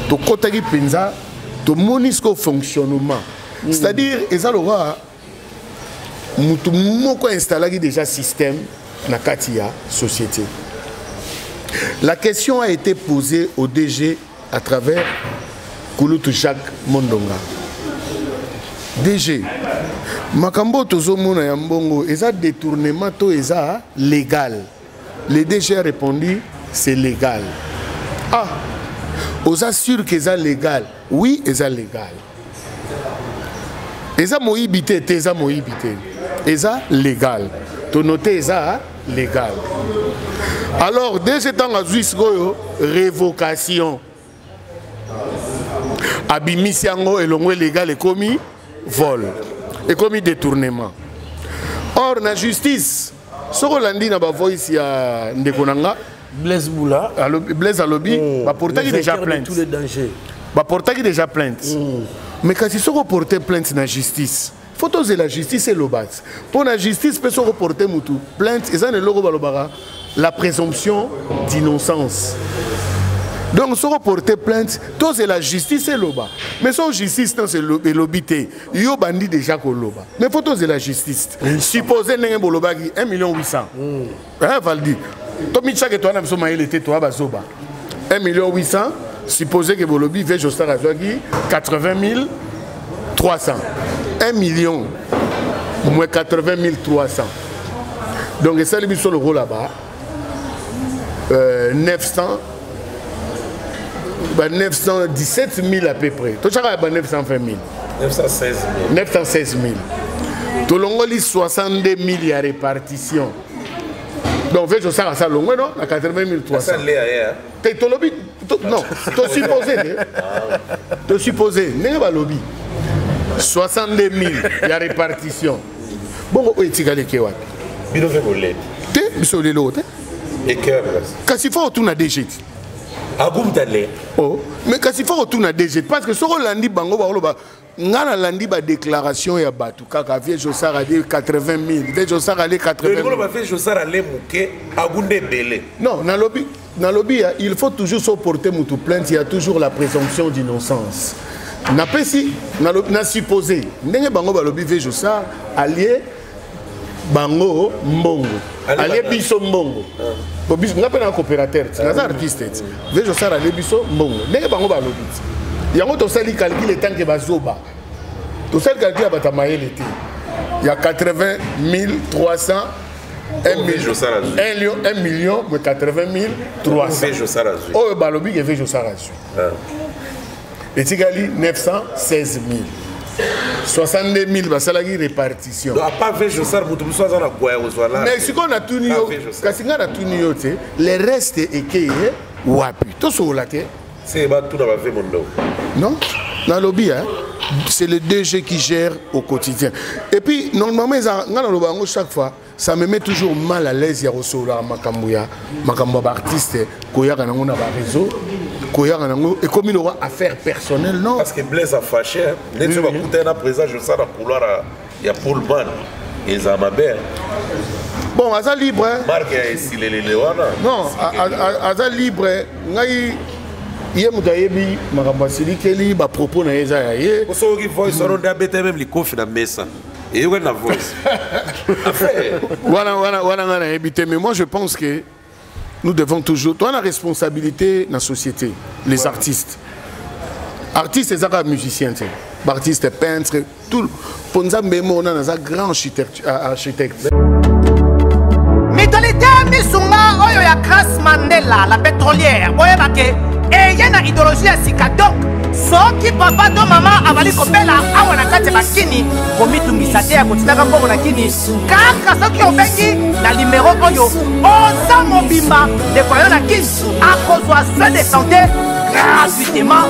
Tokɔtaki mpenza, tomoni sikoyo fonctionnement, c'est-à-dire eza lokola mutu moko installaki déjà système na kati ya société. La question a été posée au DG à travers kulutu Jacques Mondonga: DG, makambo oyo tozomona ya mbongo, eza détournement to eza légal? Le DG a répondu: c'est légal. Ah, oza sûr que eza légal? Oui, eza légal. Eza moyibi te? Te, eza moyibi te, eza légal. Tonote eza légal. Alors DG, ntango azwi sikoyo révocation, abimisi yango elongo légal, ekomi vol, ekomi détournement. Or na justice, soki olandi na bavoice ya ndeko na nga Blaise Boula, Blaise alobi baportaki le déjà vainqueur de plainte. tous les dangers. Baportaki déjà plainte, mais kasi soki oporte plainte na justice, faut tozela justice eloba ti. Mpo na justice mpe, soki oporte mutu plainte, eza na eloko balobaka, la présomption d'innocence. Donc soki oporte plainte, tozela justice eloba. Mais soki justice ntanso elobi te, yo bandi déjà koloba. Mais faut tozela justice. Suppose ndenge bolobaki 1 million 800, hein, Valdi, tomitiake toa na biso mayele te, toa bazoba. 1 million 800, suppose ke bolobi vieux Jostar azwaki 80 300. 1 million moins 80 300, donc esali biso lokola ba 900, ba 917 000 à peu près. Totyaka ba 920 000. 916 000. 916 000, tolongoli 62 000 ya répartition. Donc vieux Josar asa longwe no na 80 300. Te, tolobi non, tosupose te, tosupose ndenge balobi 62 000 ya répartition. Bongo oyo etikali eke wapi? Bino mpe bolebi. Te, biso lelo te. Kasi faut otuna DG ti. Agumtale. Oh, mais kasi faut otuna DG, parce que soki olandi bango bakoloba. Nga nalandi badéclaration ya bato kaka: vieux Josar ale 80 000, vieux Josar ale 80 000. Vieux Josar ale moke, agunda ebele. Non, nalobi ya, il faut toujours soporter mutu plainte, il y a toujours la présomption d'innocence. Napesi na supposé ndenge bango balobi vieux Josar alie bango mbongo, alie biso mbongo. Bo biso, nga mpe na coopérateur ti, naza artiste ti. Vieux Josar alie biso mbongo ndenge bango balobi ti. Yango tosali calcul etanke bazoba, tosali calcul ya bato ya mayele te, ya 80 300, 1 million moins 80 300 oyo balobi ke vieux Josar azwi, etikali 916 000. 62 000 basalaki répartition. Apa vieux Josar, moto mosusu aza na kwaya kozwa la. Mais sikoyo natuni yo, kasi ngai natuni yo te, le reste ekeye wapi? Tosolola te. Se batuna bave mondo. Non, nalobi, hein, c'est le DG qui gère au quotidien. Et puis normalement eza ngai naloba yango chaque fois, ça me met toujours mal à l'aise ya kosolola makambo ya makambo ya baartiste, koyaka nango na baréseau, koyaka nango ekomi lokwa affaire personnelle. Non. Parce que Blaise afâché neti soki bakutani na président Josar na couloir ya Pullman, ezala mabe. Bon, aza libre. Marke ya esilelele wana. Non, aza libre. Ngai, ye moto ayebi makambo asilikeli, bapropos na ye eza ya ye. Soki voice wana nde abeta même likofi na mesa, eyokani na voice. Wana wana wana ngai nayebi te. Mais moi je pense que nous devons toujours, toi, la responsabilité na société, les artistes, artistes eza kaka musicien te, baartiste peintre, tout, mpo Nzambe mona naza grand architecte, architecte. Mentalité. Misunga oyo ya Grace Mandela, la pétrolière, boyeba ke eye na idéologie ya sika. Donc soki papa to mama abali kobela awa na kati ya bakini, komitungisa te ya kotindaka mbongo na kini. Kaka soki obengi na limero oyo, oza mobimba, ndeko yo na kini akozwa soin de santé gratuitement.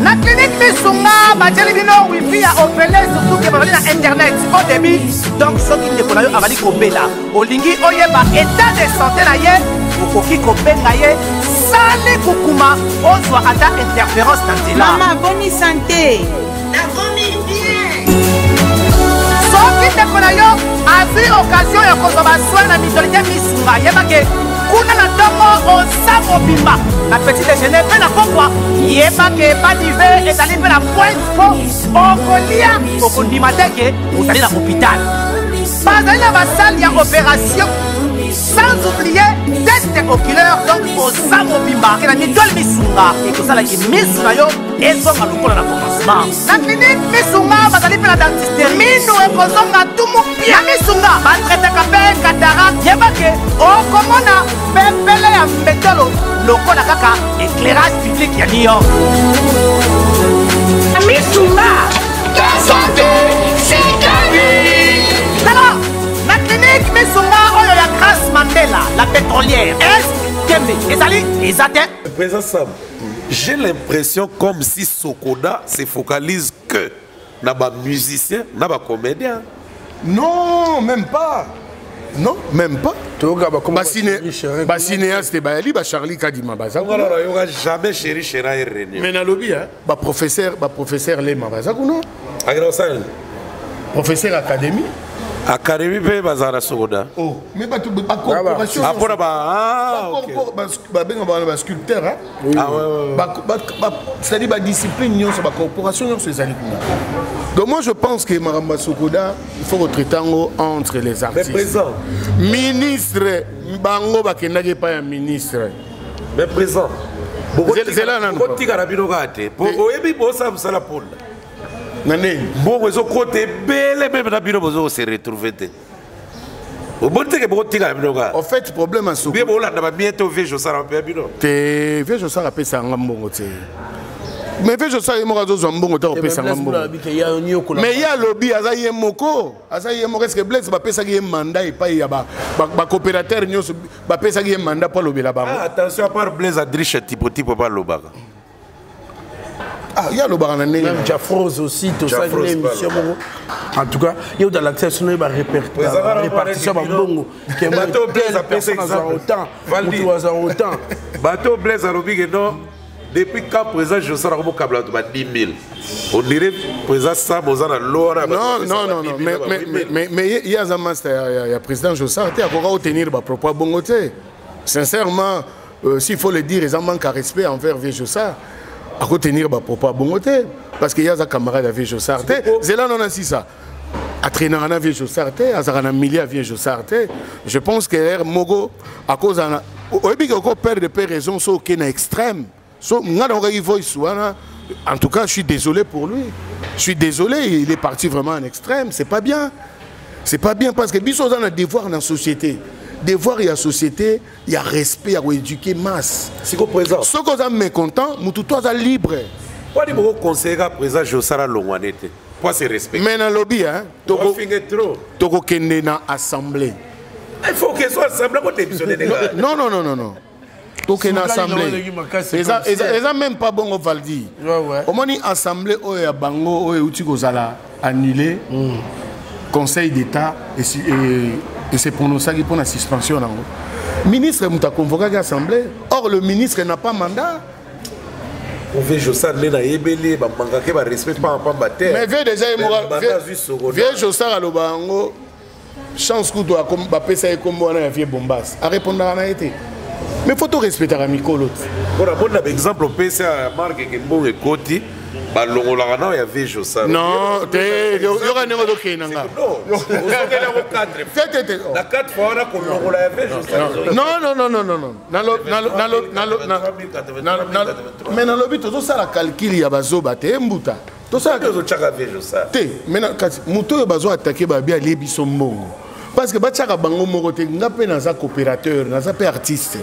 Na clinique Misunga batieli bino wifi ya ofele, surtout ke bazali na internet au débit. Donc soki ndeko na yo abali kobela, olingi oyeba état de santé na ye, okoki kobenga ye sali kukuma, ozwa ata interférence na nzela. Mama, boni santé? Nakomi bien. Soki ndeko na yo azwi occasion ya kozwa basoin na mutualité Misunga, yebake kuna na ntongo oza mobimba na petit déjeuner mpe na pokwa, yebake badive ezali mpe na pointe mpo okolia, okondima te ke ozali na hôpital. Bazali na basale ya opération, sans oublier test oculaire. Donc oza mobimba na mutuelle Misunga, ekosalaki misu na yo ezonga lokola na commencement. Na clinique Misunga bazali mpe na dentiste, minu ekozonga tumu pia. Misunga batraitaka mpe cataracte, yebake okomona pepele ya mbetolo lokola kaka éclairage public ya New York. Misunga, santé, c'est Tala na clinique Misunga oyo ya Grace Mandela, la pétrolière, est tembe ezali eza te. Président Sam, j'ai l'impression comme si Sokoda se focalise que na ba musicien, na ba comédien. Non, même pas. Non, même pas. Bacinéaste bayali, bacharlie Kadima baza. Yoka jamais Chéri Chéra et René. Mais nalobi, baprofesseur Lema baza kuna. Akenda kosala? Professeur académie. Académie mpe bazala na Sokoda? Oh, mais bato bacorporation. Mpona ba babenga bana basculpteur, c'est-à-dire badiscipline nyonso, bacorporation nyonso ezali kuna. Donc moi je pense que makambo ya Sokoda, il faut retraiter yango entre les artistes. Président. Ministre, bango bakendaki epai ya ministre. Mais président, Zela nanu. Bokotikala bino kaka te. Oyebi bosala mosala mpunda na ndenge mbongo ezokota ebele, meme na bino bozo se retrouver te. Oboni teke bokotikala bino kaka. En fait, problème ya Bien, bolanda bamie te, ovie Josala mpe ya bino. Te, vie Josala apesaka nga mbongo te. Mais vie Josala ye moko azozwa mbongo te, akopesanga mbongo. Mais ye alobi aza ye moko, aza ye moko. Est-ce Blaise bapesaki ye mandat epai ya bacoopérateur nyonso? Bapesaki ye mandat mpo alobela bango? Ah, attention, à part Blaise, Adriche Tipo Tipo balobaka. Ah, ye alobaka na ndenge. Même Jafrose aussi, tosali na émission moko. En tout cas, ye ozala accès sono ba répartition bambongo. Bato Blaise apesa exemple, autant moto aza autant. Bato Blaise alobi ke non, depuis quand président Josala komokabla bato ba 10 000? On dirait président Sam oza na lo wana. Non, non, non, non, mais ye aza master ya président Josar te, akoka otenir bapropos bongo te. Sincèrement, s'il faut le dire, eza manque à respect envers vieux Josar. Akotenir bapropos bongo te, parce que ye aza camarade ya vieux Josar te. Zela nona sisa atraînaka na vieux Josar te, azalaka na milieu ya vieux Josar te. Je pense que ere moko akozala oyebi ke okoperdre mpe raison so oke na extrême. So nga nakokaki voice wana. En tout cas, je suis désolé pour lui, je suis désolé, il est parti vraiment en extrême. C'est pas bien, c'est pas bien, parce que biso oza na devoir na société, devoir ya société ya respect, ya koéduquer masse. Siko président, soki oza mécontent, mutu to aza libre. Wani bokoconseille ka président Josala longwane te po se respecte? Mais nalobi, hein, Ofinge trop. Tokokende na assemblée. Il faut que soit assemblée kodémissionne. Non, non, non, non, non, tokende assemblée eza même pas bongo. Valdi, omoni assemblée oyo ya bango oyo euti kozala annulé, Conseil d'État ese prononçaki mpo na suspension nango. Ministre moto aconvokaki assemblée, or le ministre n'a pas mandat. Vieux Josar nde nayebeli bamangake barespect pamba te. Mais vieux déjà ye moko, vieux Josar aloba yango, chance kutu bapesa ye kombo wana ya vieux Bombas, arépondaka na ye te. Mais faut torespectaka mikolo te. Mpona moni na baexemple opesi ya marke ke mbongo ekoti, balongolaka nao ya vieux Josar. Non te, yoka ndenge ozokende na nga. Ozokende yango 4 te, te, te. Na 4 fois wana kolongola ya vieux Josar. Non, non, non, non, non, non, mais nalobi tozosala calcul ya bazoba te, mbuta. Tosala, ozotyaka vieux Josar. Te, mais kasi moto oyo bazo attaquer, babi alie biso mbongo. Parce que batiaka bango moko te, nga mpe naza coopérateur, naza mpe artiste.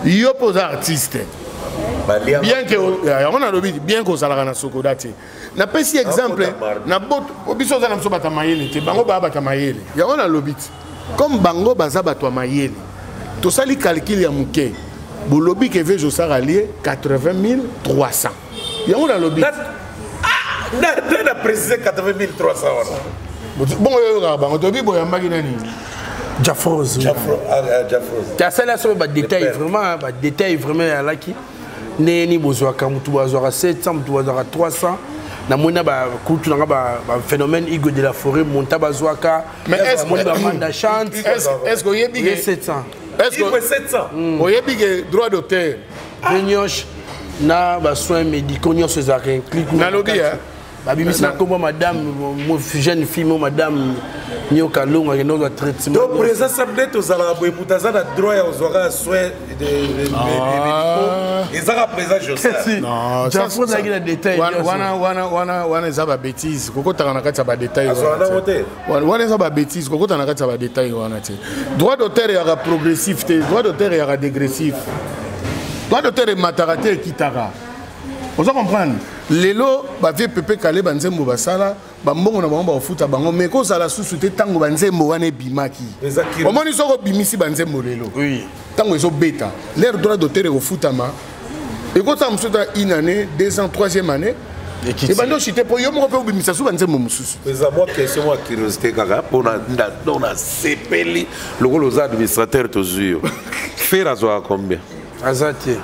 Yo mpe oza artiste. Bien que yango nalobi bien que ozalaka na Sokoda te. Napesi exemple na boto biso oza na biso bato ya mayele te, bango baya bato ya mayele. Yango nalobi te. Comme bango baza bato ya mayele, tosali calcul ya moke. Bolobi ke vieux Josar alie 80 300. Yango nalobi. Na préciser 80 300 wana. Bongo yo oyokaka bango tobi boyambaki nani? Jafrose. Jafrose. Tasala so ba détail vraiment, ba détail vraiment alaki. Ndenge nini bozwaka motu bazwaka 700 motu bazwaka 300 namoni na bakutu nanga baphénomène Igo de la forêt monta bazwaka namoni bamanda chante est-ce que oyebi ke 700 est-ce que 700 oyebi ke droit d'auteur benioche na basoins médicaux nyonso ezalaka inclus nalobi babimisi na nkombo madame jeune fille mo madame Nyoka Longo akende kozwa traitement. Donc président Sam nde tozalaka boye moto aza na droit ya kozwaka soin médicaux ezaka président Joseph. Jafo azalaki na détail. Wana wana wana wana eza ba bêtise kokotaka na kati ya ba détail wana. Wana eza ba bêtise kokotaka na kati ya ba détail wana te. Droit d'auteur eyaka progressif te, droit d'auteur eyaka dégressif. Droit d'auteur emataka te ekitaka. Oza comprendre? Lelo ba vieux Pepe Kale ba nzembo basala bambongo na bango bakofuta bango mais kozala susu te ntango banzembo wana ebimaki. Omoni soki obimisi banzembo lelo ntango ezobeta l'air droit d'auteur ekofutama ekotala mosusu ta une année, 2 ans, troisième année ebandi oshite mpo yo moko mpe obimisa su banzembo mosusu. Eza mwa question, mwa curiosité kaka mpona na sepeli lokola oza administrateur tozwi yo. Ferre azwaka combien? Aza te.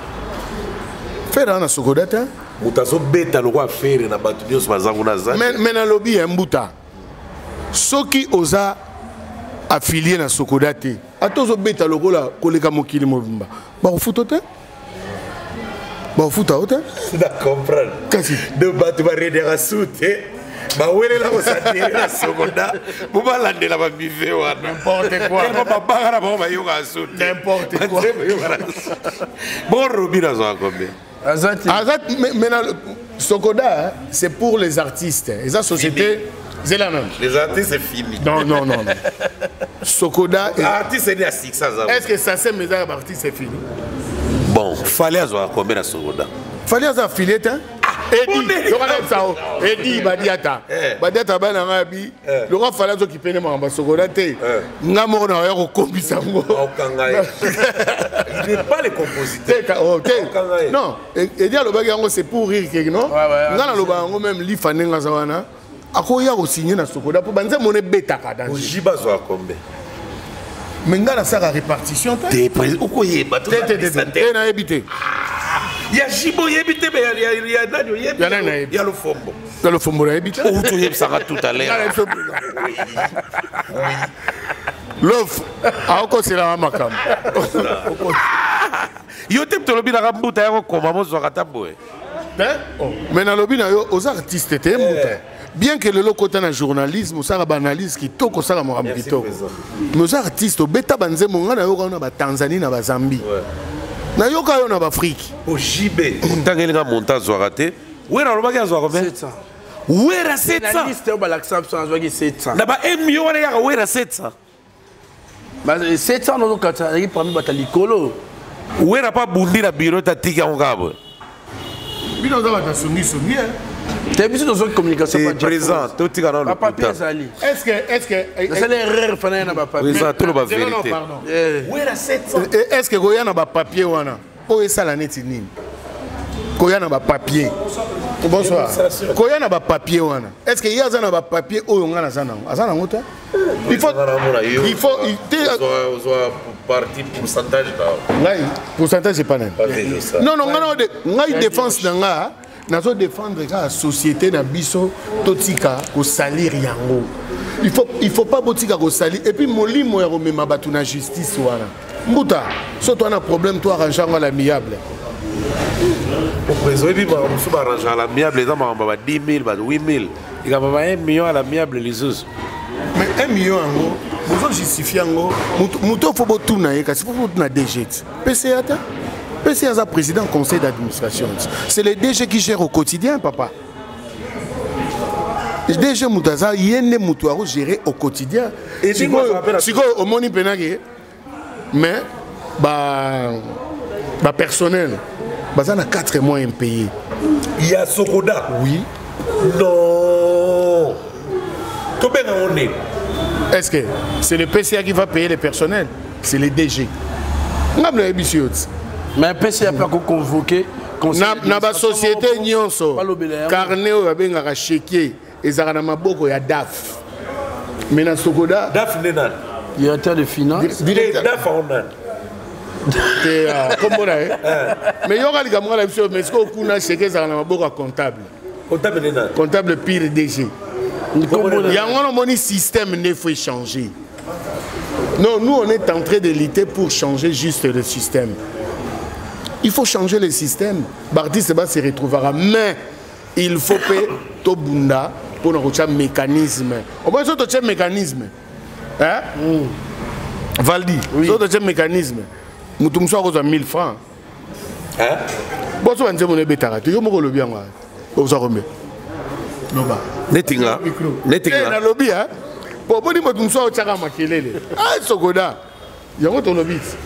Ferre aza na Sokoda te. Moto azobeta lokola Ferre na bato nyonso baza kuna aza. Mais nalobi ya mbuta, soki oza affilié na Sokoda te, ata ozobeta lokola koleka mokili mobimba, bakofuta te, bakofuta yo te. Na comprendre. Kasi de bato baredaka su te, bawelela kosadere na Sokoda po balandela bamive wana. N'importe quoi. Babanga na bango bayokaka su te. N'importe quoi. Bon, Robi nazwaka combien? Azati. Azat, mais Sokoda, c'est pour les artistes. Et ça, société, c'est la même. Les artistes, c'est fini. Non, non, non, non. Sokoda. Artiste, c'est à 600. Est-ce que ça, c'est mes artistes, c'est fini? Bon, fallait avoir combien à Sokoda? Fallait avoir affilié, hein? Edi, Edi, Badiata. Badiata, ben, Arabi. Le roi fallait qui pene ma Sokoda te. Nga moko na ya kokombisa yango. Il n'est pas le compositeur. Non, Edi alobaki yango c'est pour rire que non. Nga naloba yango même lifa ndenge aza wana. Akoya kosigner na Sokoda po banzembo ne betaka danger. Ojiba zwa kombe. Mais nga nasaka répartition te. Te président okoyeba te te te te nayebi te. Ya Jibo oyebi te mais ya nani oyebi? Ya nani nayebi? Ya Lofombo. Ya Lofombo nayebi te. Outi oyebisaka tout à l'heure. Lof aokoselaka makambo. Yo te tolobi naka mbuta ya kokoma mozwaka ta boye. Mais nalobi na yo oza artiste te mbuta. Bien que lelo kota na journalisme osala ba analyse kitoko osala makambo kitoko. Mais oza artiste obeta banzembo nga nayoka na ba Tanzanie na ba Zambie. Nayoka yo na ba Afrique. Ojibe ntangeli nga monta azwaka te. Wera alobaki azwaka combien? 700. Wera 700. Na liste oyo balakisa biso azwaki 700. Na ba M yo wana yaka Wera 700. Ba 700 nozokata azalaki parmi bato ya likolo. Wera pa bundi na bureau tatiki yango kaka boye. Bino oza bato ya songisongi. Te biso tozwaki communication pa présent totika na bapapier ezali. Est-ce que est-ce que nasali erreur fana ye na bapapier. Présent toloba vérité. Wera 700. Est-ce que koya na bapapier wana oyo esala neti nini? Koya na bapapier. Bonsoir. Koya na bapapier wana. Est-ce que ye aza na bapapier oyo nga naza nango? Aza nango te? Il faut il faut parti pourcentage ngai pourcentage epa nani? Non non, ngai ngai défense na nga nazo défendre kaka société na biso totika kosalir yango. Il faut pas botika kosalir et puis molimo ya komema bato na justice wana. Mbuta, so toi na problème toi arrange yango à l'amiable. Président oyebi makambo mosusu baarrange à l'amiable eza makambo ba 10 000 ba 8 000 likambo ba 1 million à l'amiable lisusu. Mais 1 million yango bozo justifier yango moto fo botuna ye kasi fo botuna DG PCA te. PCA aza président conseil d'administration. C'est le DG qui gère au quotidien papa. DG moto aza ye nde moto akogérer au quotidien. Sikoyo omoni mpena ke mais bapersonnel baza na 4 mois impayé ya Sokoda. Oui. Non, tobenga ngo nini? Est-ce que c'est le PCA qui va payer les personnels? C'est le DG. Nga nayebi si yo ti. Mais PCA mpe akoconvoquer. Na basociété nyonso, carnet oyo babengaka chéquier ezalaka na maboko ya DAF, mais na Sokoda DAF nde nani? Directeur de finance. DAF ao nani? Te, kombo na ye, mais yoka likambo nga na biso. Mais sikoyo kuna chèque ezalaka na maboko ya comptable. Comptable nde nani? Comptable pire DG. Yango wana omoni système nde faut échanger. Non, nous, on est en train de lutter pour changer juste le système. Il faut changer le système. Baartiste ba se retrouvera, mais il faut mpe tobunda mpona kotia mécanisme. Omoni, so totie mécanisme, hein? Valdi, oui. So totie mécanisme, motu mosusu akozwa 1000 francs. Boso banzembo na ebetaka te. Yo moko olobi yango, ozwa combien? Loba. Neti nga, neti nga. Nalobi po boni motu mosusu aotiaka makelele. Sokoda yango tolobi ti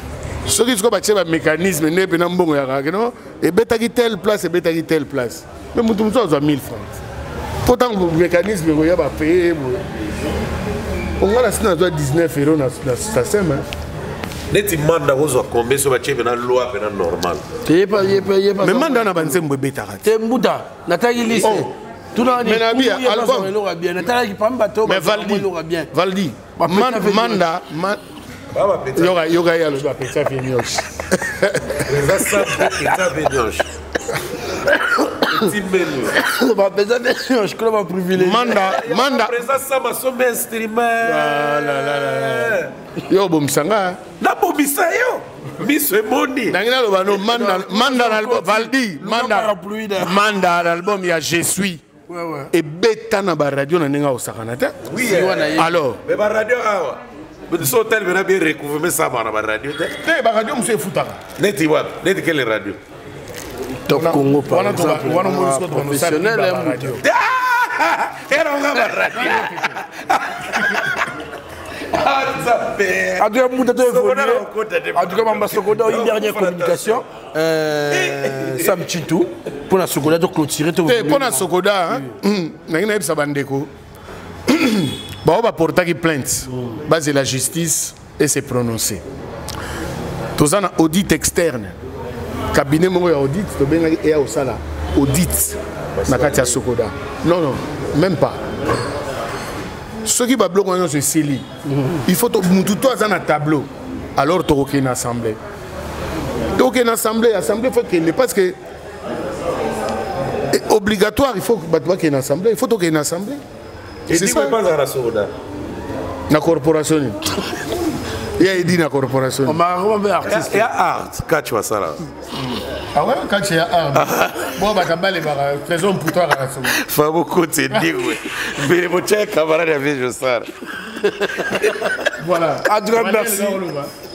soki sikoyo batie bamécanisme nde mpena mbongo yakaka keno ebetaki telle place, ebetaki telle place, mais motu mosusu azwa 1000 francs, mpo ntango mécanisme ekoya, bapaye boye. Onga na si nazwa 19 euro na saseme. Neti Manda kozwa combien so batie mpena loi mpena normal? Mais Manda na banzembo ebetaka. Te, mbuta, nataki liste. Mais nabi album. Natalaki parmi bato. Mais Valdi, Valdi, Manda, yoka, yoka, ye alobi apesa venioche. Eza sa venioche. Bapesa venioche kuna, baprivilégie. Manda, Manda. Président Sama sombe instrument. Yo obomisanga. Nabomisa yo, miso emoni. Nangi naloba no Manda, Manda na album, Valdi, Manda, Manda na album ya Je suis ebeta na baradio na ndenge akosakana te. Alors mais baradio awa so otali mpena bien recouvre, mais sama na baradio te. Te, baradio mosusu efutaka. Neti wapi? Neti quelle radio? Top Congo par exemple. Wana professionnel. Eronga baradio. En tout cas, Mouta, évolué. En tout cas, Mamba Sokoda, une dernière communication. Sam Tshintu, pour la Sokoda, de clôturer. Pour la Sokoda, nangi nayebisa bandeko bao baportaki plainte, base de la justice et se prononcer. Toza na audit externe, cabinet moko ya audit tobengaki eya kosala audit na kati ya Sokoda. Non, non, même pas. Soki babiloko wana nyonso esili, il faut mutu to aza na tableau, alors tokokende na assemblée, tokokende na assemblée. Assemblée faut kende parce que obligatoire, il faut bato bakende na assemblée, il faut tokende na assemblée. C'est ça. Na corporation nini ya edi na corporation? Artiste ya art kati basala. Ah ouais, kati ya art bo bato balebaka trésor mputo akaka songo. Fabo kote ndigwe mbele botia camarade ya vie Josara. Voilà. En tout cas, merci.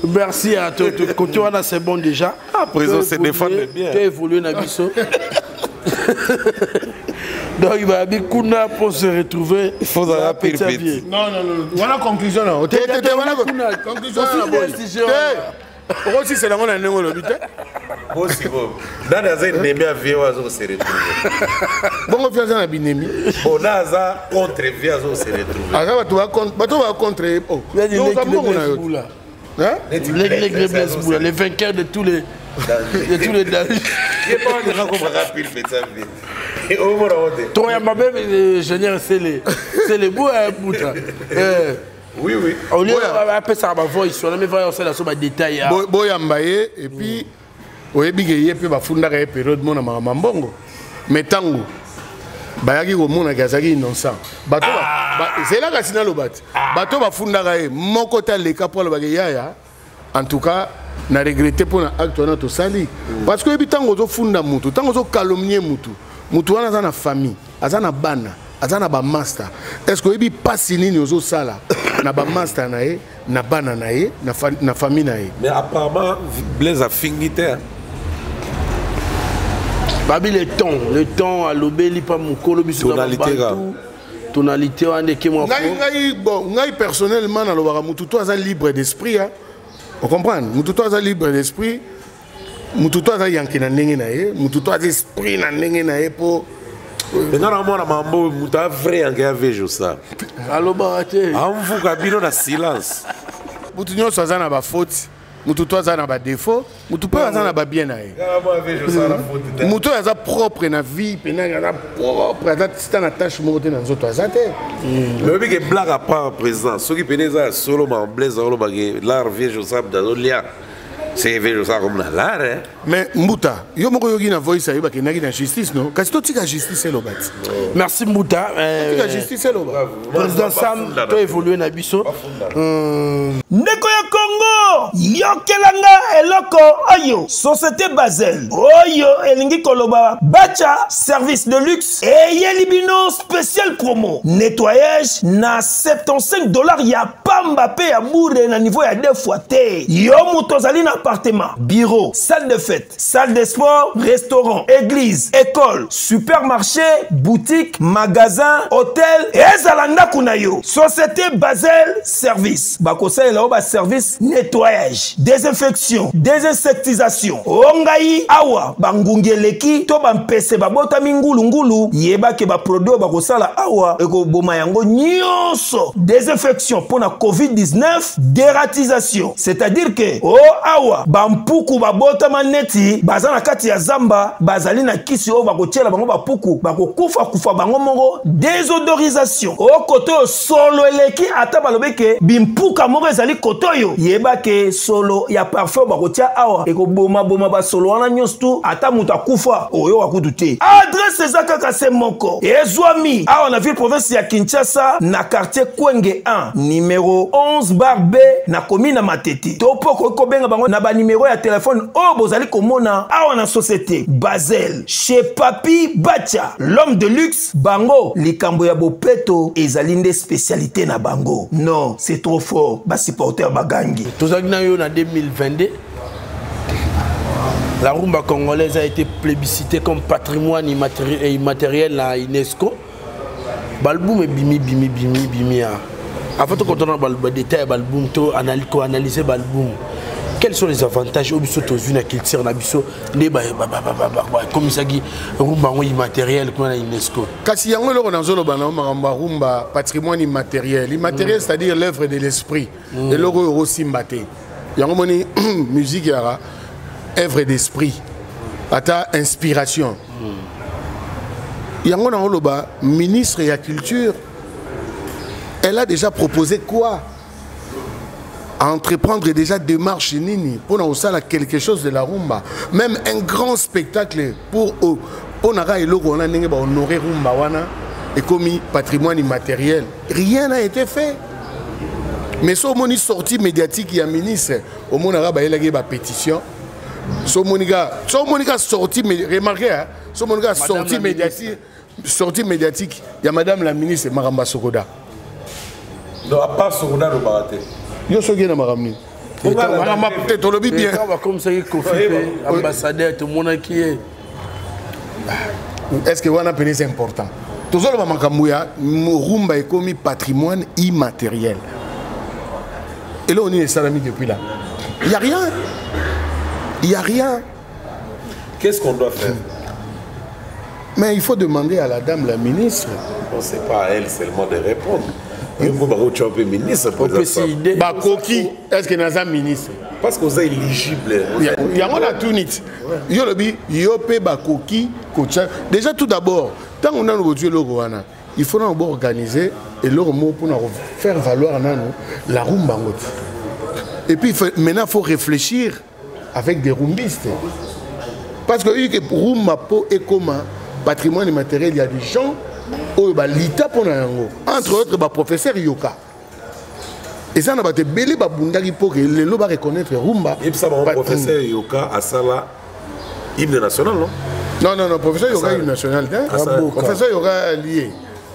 Merci à toi. Côté wana, c'est bon déjà. Ah, président se défend bien. Tu as évolué na biso. Donc il va aller kuna pour se retrouver. Il faut en pire petit. Non, non, non. Voilà conclusion non. Te te te, voilà conclusion na boy. Te. Okosisela yango na ndenge olobi te. Bosiko nani aza ennemi ya vie oyo azokose retrouve? Bongo vie aza na binemi. Bon, na aza contre vie azokose retrouve. Aza bato ba contre oza mbongo na yo. Les vainqueurs de tous les dangers. Toyamba même ingénieur, c'est les beau buta. Oui, oui. Au lieu apesaka bavoice wana, mais va osala so badétail. Boyamba ye et puis oyebi ke ye mpe bafundaka ye période mona makambo mbongo, mais ntango bayaki komonaki azalaki innocent. Bato zelaka si naloba te. Bato bafundaka ye moko te aleka mpo alobaki: yaya, en tout cas na regrette mpo na acte wana tosali. Parce que oyebi, ntango ozofunda mutu, ntango ozocalomnier mutu, mutu wana aza na famille, aza na bana, aza na bamaster. Est ce que oyebi mpasi nini ozosala na bamaster na ye, na bana na ye, na famille na ye? Mais apparemment Blaise afingi te. Babi, le temps, le temps alobeli pa mokolo biso. Tonalité. Tonalité wana eke mwa ngai ngai bon ngai personnellement nalobaka mutu to aza libre d'esprit hein. Ocomprendre, mutu to aza libre d'esprit, mutu to aza yanke na ndenge na ye, mutu to aza esprit na ndenge na ye mpo nga na mwana mambo moto a vrai yanke ya vejo sa alobaka te, amvuka bino na silence. Mutu nyonso aza na bafaute, mutu to aza na badéfaut, mutu mpe aza na babien na ye. Mutu oyo aza propre na vie mpena, aza propre, aza sita na tache moko te na nzoto, aza te. Mais oyebi ke blague à part, président, soki pene eza ya solo, ma Blaise aolobake l'art viejo sab azolia, c'est viejo sa comme na l'art, hein. Mais mbuta, yo moko oyoki na voice ayo, bakendaki na justice, no? Kasi totika justice eloba ti. Merci mbuta. Totika justice eloba. Président Sam, to évoluer na biso. Ndeko ya Kongo, yokelanga eloko oyo. Société Basel oyo elingi koloba Bacha service de luxe eyeli bino spécial promo nettoyage na 75 $ ya pamba mpe ya bure na niveau ya deux fois te. Yo moto ozali na appartement, bureau, salle de fête, salle de sport, restaurant, église, école, supermarché, boutique, magasin, hôtel, ezala ndako na yo, Société Basel service bakosalela yo baservice nettoyage, désinfection, désinsectisation. O ngai awa bangungi eleki to bampese babotami ngulungulu, yebake baproduit oyo bakosala awa ekoboma yango nyonso. Désinfection mpo na COVID-19, dératisation, c'est-à-dire ke o awa bampuku babotama neti baza na kati ya zamba, bazali na kisi oyo bakotiela bango, bapuku bakokufa kufa bango moko. Désodorisation, o kote oyo solo eleki, ata balobi ke bimpuka moko ezali kote oyo, yeba ke solo ya parfum bakotia awa ekobomaboma basolo wana nyonso tu, ata moto akufa oyoka kutu te. Adresse eza kaka se moko, ezwami awa na ville province ya Kinshasa, na quartier Kwenge 1, numéro 11 bar B, na commune na Matete, to mpo okoki kobenga bango na banimero ya telefone oyo bozali komona awa. Na Société Basel, chez Papi Bacha, l'homme de luxe, bango likambo ya bopeto ezali nde spécialité na bango. Non, c'est trop fort, basupporter bagangi. Tozalaki na yo na 2022, la rumba congolaise a été plébiscitée comme patrimoine immatériel na UNESCO. Balbum ebimi, bimi bimi bimi ya avant tokotana badétail ya balbum, to koanalyse balbum, quels sont les avantages oyo biso tozwi na culture na biso nde bakomisaki rumba yango immatériel kuna na UNESCO? Kasi yango eloko nazoloba na makambo ya rumba patrimoine immatériel. Immatériel, c'est-à-dire l'œuvre de l'esprit, eloko oyo okosimba te. Yango moni musique yaka œuvre d'esprit, ata inspiration. Yango na oloba, ministre ya culture, elle a déjà proposé quoi à entreprendre, déjà démarche nini pour na quelque chose de la rumba, même un grand spectacle pour mpo na eloko wana, ndenge bahonorer rumba wana ekomi patrimoine immatériel? Rien n'a été fait. Mais so omoni sortie médiatique ya ministre, omonaka bayelaki ye bapétition. So omoni ka sortie, remarquez, hein, so omoni ka sortie médiatique, sortie médiatique ya madame la ministre, makambo ya Sokoda. Donc à part Sokoda, alobaka te? Yo soki ye na makambo nini, makambo te, tolobi bien. Bakomisaki Kofi mpe ambassadeur, tomonaki ye. Est ce que wana pene c'est important? Tozoloba makambo ya rumba ekomi patrimoine immatériel, eloko nini esalami depuis là? Il y a rien, il y a rien. Qu'est-ce qu'on doit faire? Mais il faut demander à la dame la ministre. Bon, c'est pas à elle seulement de répondre. Mpe ministre. Bakoki, est ce que naza ministre? Parce que oza éligible. Yango na tuni ti yo lobi, yo mpe bakoki kotia. Déjà, tout d'abord, ntango nanu bozwi eloko wana, il faut nanu boorganiser eloko moko mpona faire valoir nanu la rumba yango ti. Et puis maintenant, il faut réfléchir avec des rumbistes, parce que oyi ke rumba mpo ekoma patrimoine immatériel, il y a des gens oyo balita mpona yango, entre autres baprofesseur Yoka. Eza na bato ebele babundaki mpo ke lelo bareconnaître rumba. Yebisa bango, professeur Yoka asala hymne national, non? Non, non, non, professeur Yoka hymne national te. Professeur Yoka lié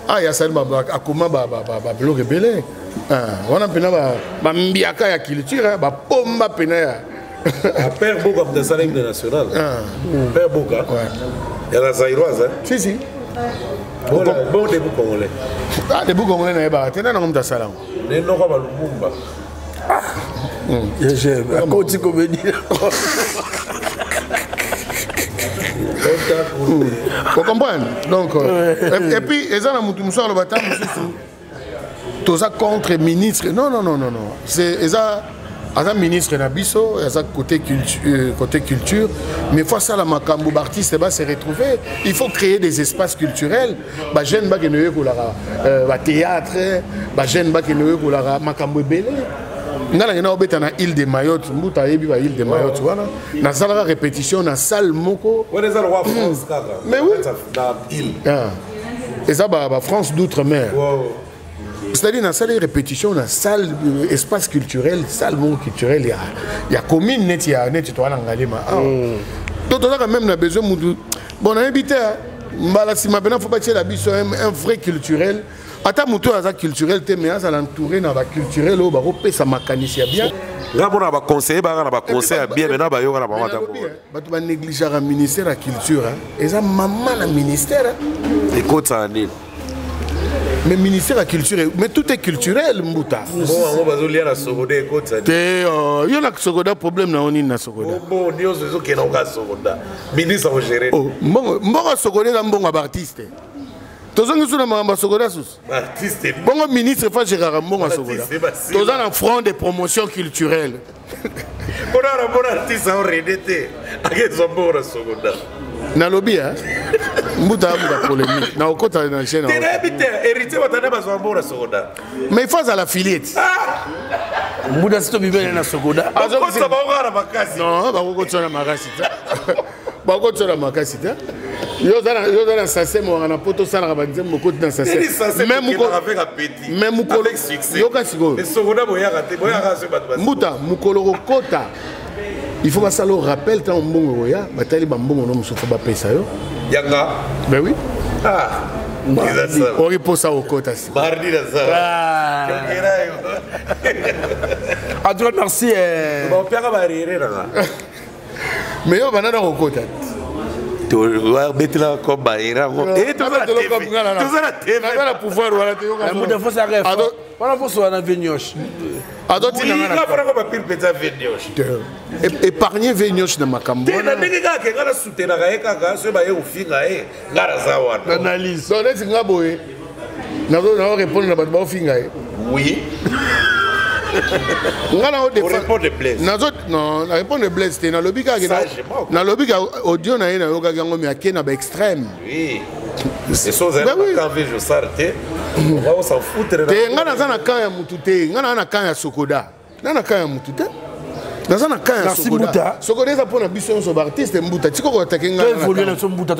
ah ya sali akoma babiloko ebele wana mpena, bambiaka ya culture, bapomba mpena ya Père Boka moto asala hymne national. Père Boka ya la Zairoise. Si, si. Bon debout congolais. Ah, debout congolais nayebaka te, nani yango moto asala yango? Nenoko balumumba. Akoti comédie. Ocomprendre? Donc et puis eza na motu mosusu aloba ta mosusu toza contre ministre. Non, non, non, non, non, c'est eza aza ministre na biso, aza côté culture, côté culture, mais faut asala makambo baartiste ba se retrouver. Il faut créer des espaces culturels, bajeune bakende oyekolaka bathéâtre, bajeune bakende oyekolaka makambo ebele. Nga nakenda kobeta na île de Mayotte. Mbuta ayebi ba île de Mayotte wana. Nasalaka répétition na salle moko. Wana eza lokwa France kaka. Mais oui. Na île. Ah. Eza ba France d'outre-mer. C'est-à-dire nasali répétition na salle, espace culturel, salle moko culturel ya commune neti ya neti toza na Ngalema awa. To tozaka même na besoin mutu bon nayebi te mbala nsima mpena fo batiela biso un vrai culturel. Ata motu oyo aza culturel te, mais azala entouré na baculturel oyo bakopesa makanisi ya bien. Nga mpona baconseiller baka na baconseil ya bien, maintenant bayoka na bango ata. Bato banégligeaka ministère ya culture, eza mama na ministère. Ekotisaka nini? Mais ministère ya culture, mais tout est culturel, mbuta. Yango bazolia na Sokoda, ekotisa te. Yo na Sokoda, problème na yo nini na Sokoda? Bon, nyonso ezokenda oka Sokoda, ministre akogere. Mbongo Sokoda eza mbongo ya baartiste. Tozongi su na makambo ya Sokoda susu. Bongo ministre fa géraka mbongo ya Sokoda. Toza na front de promotion culturelle. Mpona mpona artiste aorede te, akezwa mbongo na Sokoda. Nalobi mbuta ya polémique na okota na chaîne. Te, nayebi te, héritier batanda bazwa mbongo na Sokoda. Mais il faut azala filiete. Mbuta, si tobibele na Sokoda. Bakokotisa bango kaka na makasi. Non, bakokotisa na makasi te, bakotisa na makasi te. Yo oza na sase mowaka na poto, osalaka banzembo, okoti na sase. Mais mokolo yoka sikoyo, mbuta, mokolo kokota, il faut basala rappel. Ntango mbongo ekoya, batali bambongo no mosusu, bapesa yo. Yanga. Ben oui. Oki mposa okota. Si. En tout cas, merci. Baopiaka barere nanga. Mais yo banda na kokota. Betela comme baera yango toza na pouvoir wana te. Muta fosa wana, foso wana venioche. Azotinanganako bapire mpenza venioche. Épargne venioche na makambo. Te, na ndenge kaka ke nga nasutenaka ye kaka, soki baye kofinga ye, nga naza wana. Analyse. Donc neti nga boye, nazo répondre na bato baofinga ye. Oui. Nga na répondre Blaise te. Nalobi kaka, nalobi ka audio na ye, nayokaki yango, mais ake na baextrême. Te, nga naza na camp ya mutu te. Nga naza na camp ya Sokoda, nga na camp ya mutu te, naza na camp ya Sokoda. Sokoda eza mpona biso nyonso baartiste. Mbuta, tika koatake. Nga mbuta,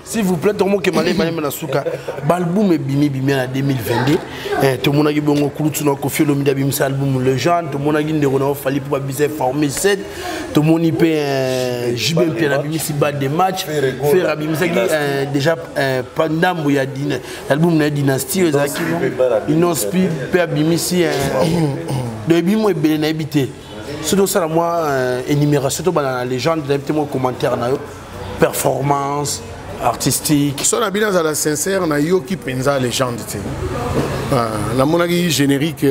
s'il vous plaît, tomokema nde malema na suka. Baalbum ebimi bimi na 2022. Tomonaki bongo kulutu na Kofi Olomide abimisa album Légende, tomonaki ndeko na Fally mpo babimisa Formule 7, tomoni mpe JB mpe abimisi Balle de match, Ferre abimisaki déjà pa ndambo ya album na ye Dynastie oyo ezalaki Innoss'B mpe abimisi. Donc ebimi ebele, nayebi te soki tosala mwa énumération, tobanda na Légende. Nayebi te mwa commentaire na yo, performance artistique. So na bino azala sincère, nayoki mpenza Légende te. Namonaki générique,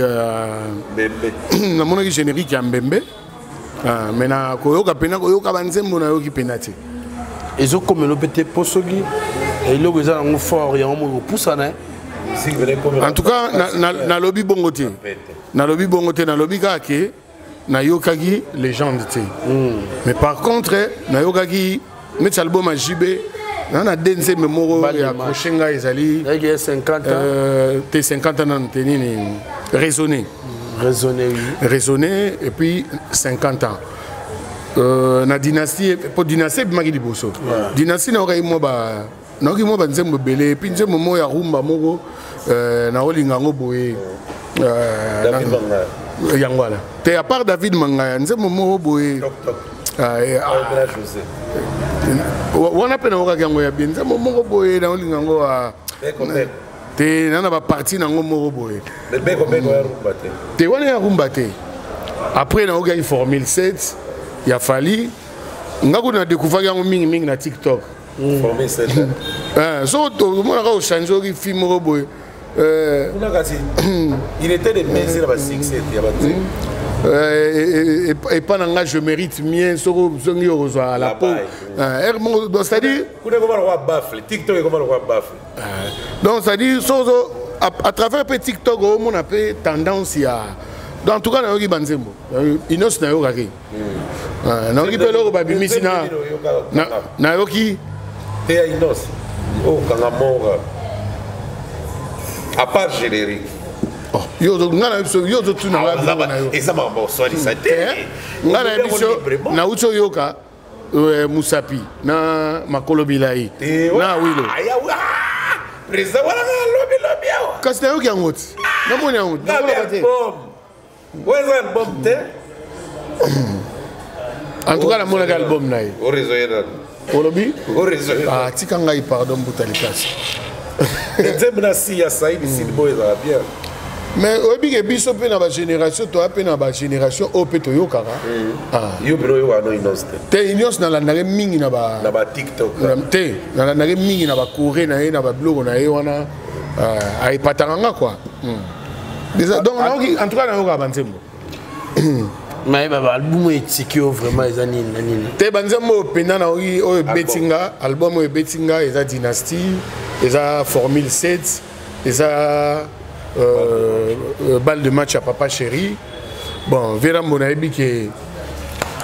namonaki générique ya mbembe, mais na koyoka mpena, koyoka banzembo, nayoki mpena te. Ezokomela mpe te, mpo soki eloko eza nango fort, yango moko kopusana. En tout cas, nalobi bongo te, nalobi bongo te. Nalobi kaka ke nayokaki Légende te, mais par contre nayokaki neti album ya JB na de nzembe moko ya accroche ngai, ezali te 50 nanu te, nini, Raisonner. Raisonner, oui. Raisonner et puis 50 ans. Na Dynastie, po Dynastie ebimaki liboso. Dynastie nayokaki mwa ba, nayoki mwa banzembo ebele, et puis nzembo moko ya rumba moko, naolinga yango boye, yango wana te. À part David Mangaya, nzembo moko boye wana mpe nayokaki yango ya bien. Nzembo moko boye naolinga yango te, na baparti nango moko boye te, wana ya rumba te. Après nayokaki Formule 7 ya Fally. Nga kuna nadécouvraki yango mingimingi na TikTok. So omonaka ochange oki fi moko boye. Kuna kasi il était de mesure na basuccès ya banzembo. Epa na nga, je mérite mieux. Soki ozongi, okozwa la peau r moko. Donc c'est-à-dire kuna ekoma lokwa baffle, TikTok ekoma lokwa baffle. Donc c'est-à-dire sozo à travers mpe TikTok, omona mpe tendance ya. Donc en tout cas nayoki banzembo Innoss, nayokaki, nayoki mpe eloko babimisi, nayoki. Te, ya Innoss okanga moko à part générique. Yo, nga na biso, yo ozotuna nga biloko na yo. Eza makambo oswalisa te. Nga na biso, nauti oyoka musapi na makolo bilai na wilo. Président wana lobi lobi awa. Kasi nayoki yango ti namoni yango. Te, oyo eza album te. En tout cas namonaki album na ye. Olobi tika ngai, pardon, mbuta likasi. Nzembo na si ya Saidi Silbo ezala bien. Mais oyebi ke biso mpe na bagénération, toya mpe na bagénération oyo mpe toyokaka. Yo mpe oyokaka no Innoss te? Te, Innoss nalandaki mingi na ba na baTikTok. Te, nalandaki mingi na bacoure na ye, na babiloko na ye wana, ayepataka nga quoi. Donc nayoki, en tout cas nayokaka banzembo. Mais baalbum etiki yo vraiment eza nini na nini? Te, banzembo oyo mpenza nayoki, oyo ebeti nga, album oyo ebeti nga eza Dynastie, eza Formule 7, eza Balle de match ya Papa Chéri. Bon, Verambo nayebi ke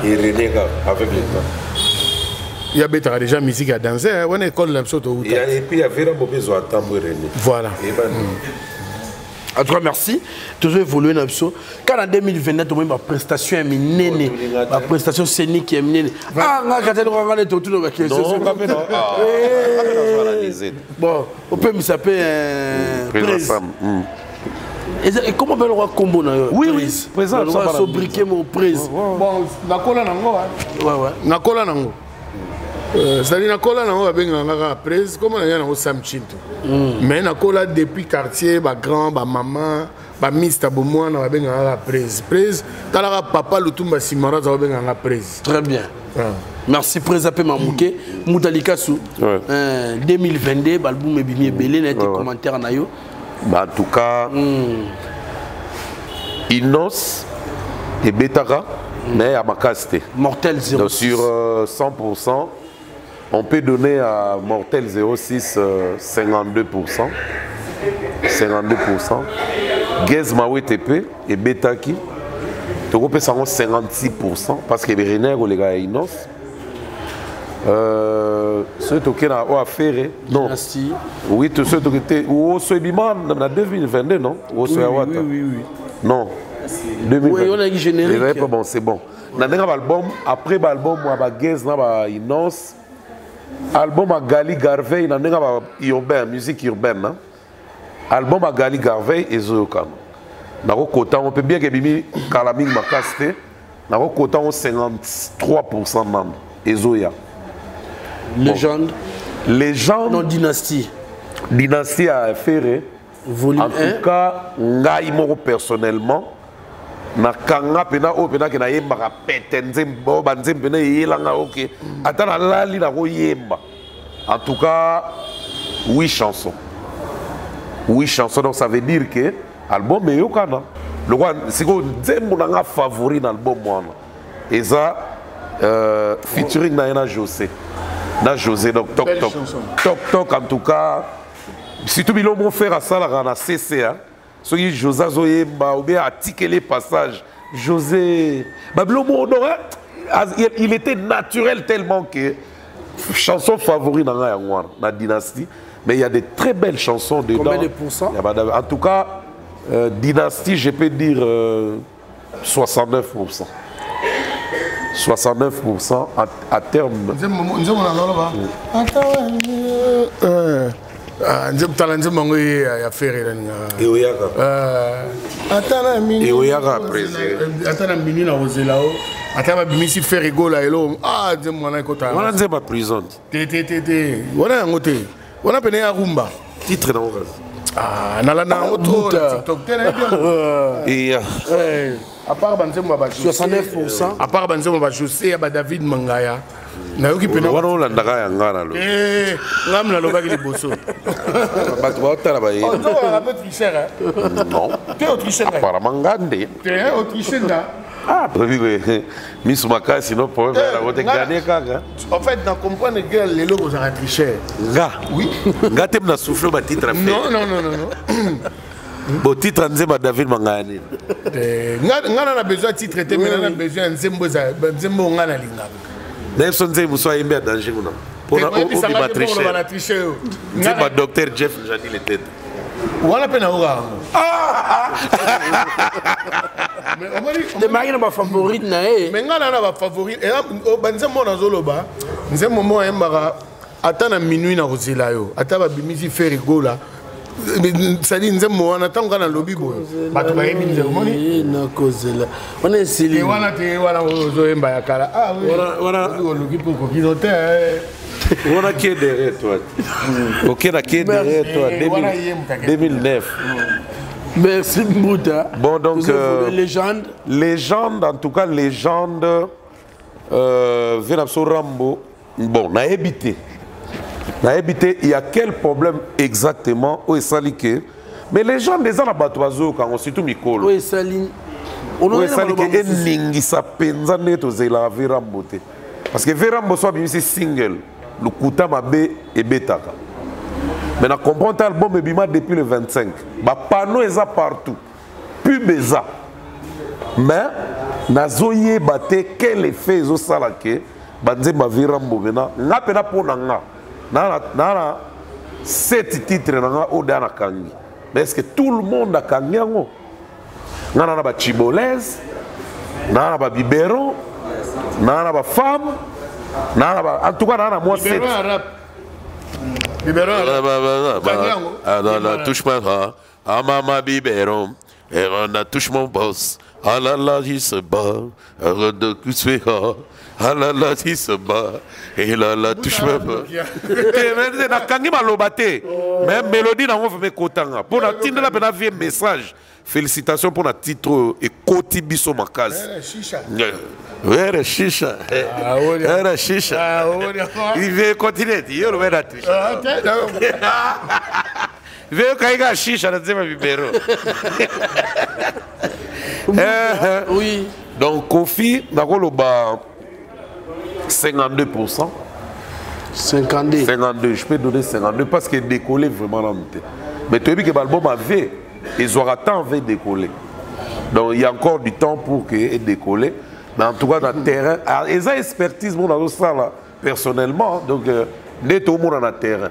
Irénée avec le temps. Ya betaka déjà musique ya danse wana, école na biso touta. Et puis ya Verambo mpe ezwa ntambo Irénée. Voilà. En tout cas, merci. Toujours évolué na biso. Quand en 2029, tomoni baprestation ya minene, baprestation scénique ya minene. Ah, nga katali kanga nete otuna baquestion. Bon, opemisa mpe. Comment mpe lokwa kombo na yo? Oui, président sobriquet mo prise. Bon, nakola nango, nakola nango, c'est-à-dire nakola nango, babengaka kaka prise. Kombo na ngai nango Sam Chinto, mais nakola depuis quartier, bagrand, bamama, bamista, bomwana babengaka kaka prise. Prise, talaka papa Lutumba Simara aza babengaka prise. Très bien, merci prise. Ape mamuke muta likasu, 2022 baalbum ebimi ebele na ete, commentaire na yo? Bah, en tout cas, Innoss ebetaka, mais ya makasi te. Mortel 06. Donc sur 100%, on peut donner à Mortel 06 52%. 52%. Gaz Mawete mpe ebetaki, tokopesa yango 56% parce que René koleka ya Innoss. Soki tokei na oyo affaire, non, oui, soki toke te, oso ebima na 2022, non, oso ya Wata, non. 2022. Bon, c'est bon. Na ndenge baalbum, après baalbum ya baGaz na baInnoss, album ya Gali Garvey, na ndenge ba urbain, musique urbaine, hein? Album ya Gali Garvey ezoyokana, nakokota yango mpe, bien ke ebimi kala mingi makasi te, nakokota yango 53% nano ezoya. Légende. Bon. Légende. Non, Dynastie. Dynastie ya Ferre. Volume. En tout cas, ngai moko personnellement nakanga mpena oyo mpena ke nayembaka pete nzembo oyo, banzembo mpena eyelanga oke, ata nalali nakoyemba. En tout cas huit chansons, huit chansons. Donc ça veut dire que album eyokana lokwa. Sikoyo nzembo na nga favori na album wana eza featuring na ye na José, na José. Donc Tok Tok Tok Tok, en tout cas surtout biloko mon frère asalaka na CCA, soki José azoyemba ou bien atikeli passage José, babilo moko. Donc il était naturel tellement que chanson favori na ngai yango wana na Dynastie. Mais il y a des très belles chansons dedans. Combien de pourcents? En tout cas, Dynastie, je peux dire 69%, 69% à terme. Nzembo nazoloba, nzembo, tala nzembo yango ya Ferre nalingaka. Eoyaka. Ata na mini. Eoyaka président. Ata na mini na kozela o, ata babimisi Ferre Gola elo, ah, nzembo wana ekota. Wana nzembo ya prison. Te, te, te, te, wana yango te, wana pene ya rumba. Titre nango kasi? Ah, nalanda yango trop na TikTok te, nayebi yango. Eya. À part banzembo ya ba 69%. À part banzembo ya baJosé, ya baDavid Mangaya. Nayoki pena wana olandaka ya nga nalobi. Eh, nga nalobaki liboso. Bato baotala bayebi. Ozolaka mpe tricheur, hein? Non. Te otriche ngai. Apparemment nga nde. Te otriche nga. Ah, toyebi miso makasi no problème ya yango te gagner kaka. En fait, na comprendre que lelo kozala tricheur. Nga. Oui. Nga te na souffle ba titre fait. Non non non non non. Bon titre nzemba David Mangaya nini? Eh, nga nga na besoin titre te mais na besoin nzembo za nzembo nga na lingaka. Na biso nzembo mosusu ayembi ya danger kuna. Pona obima tricheur. Nzemba docteur Jeff Njadi le tete. Wana mpe nayoka yango. Temaki na bafavorite na ye. Mais ngai na na bafavorite banzembo nazoloba nzembo moko ayembaka ata na minuit na kozela yo ata babimisi Ferre Gola sadi nzembo wana ntango kaka nalobi boye bato bayebi nzembo omoni nakozela wana esili wana te wana ozoyemba ya kala oluki mpo okoki no te. Wana qui est derrière toi? Ok, na qui est derrière toi? 2009. Merci Mbouta. Bon donc légende. Légende en tout cas légende Venabso Rambo. Bon, nayebi te. Nayebi te, il y a quel problème exactement oyo esali ke mais légende eza na bato bazoyoka yango surtout mikolo. Oyo esali oyo esali ke eningisa mpenza ndenge tozelaka ve Rambo te. Parce que ve Rambo so abimisi single lokuta mabe ebetaka. Mais na comprendre te album ebima depuis le 25. Ba panneaux eza partout. Pub eza. Mais nazoyeba te quel effet ezosala ke banzemba ve Rambo mena nga mpena mpo na nga na na 7 titres na nga oyo da nakangi. Mais est-ce que tout le monde akangi yango? Nga na ba chibolaise, na na ba biberon, na na ba femme, na na ba en tout cas na na moi 7. Biberon. Ah non, non, touche pas. Ah maman biberon, et on a touche mon boss. Ah là là, il se bat. Ah là là, il se bat. Et là là, touche pas. Nakangi maloba te. Mais mélodie nango vraiment kotanga. Pour na tindela pena vie message. Félicitations pour na titre et koti biso makasi. Era shisha. Era shisha. Il veut continuer. Il veut la triche. Veio kaika shisha na nzemba bibero. Oui. Donc Kofi nakoloba 52%. 52. 52, je peux donner 52 parce que décoller vraiment là. Mais tu as vu que l'album avait, ils auront temps avait décoller. Donc il y a encore du temps pour que décoller. Mais en tout cas dans le terrain, ils ont expertise mon dans ça là personnellement. Donc net au monde dans le terrain.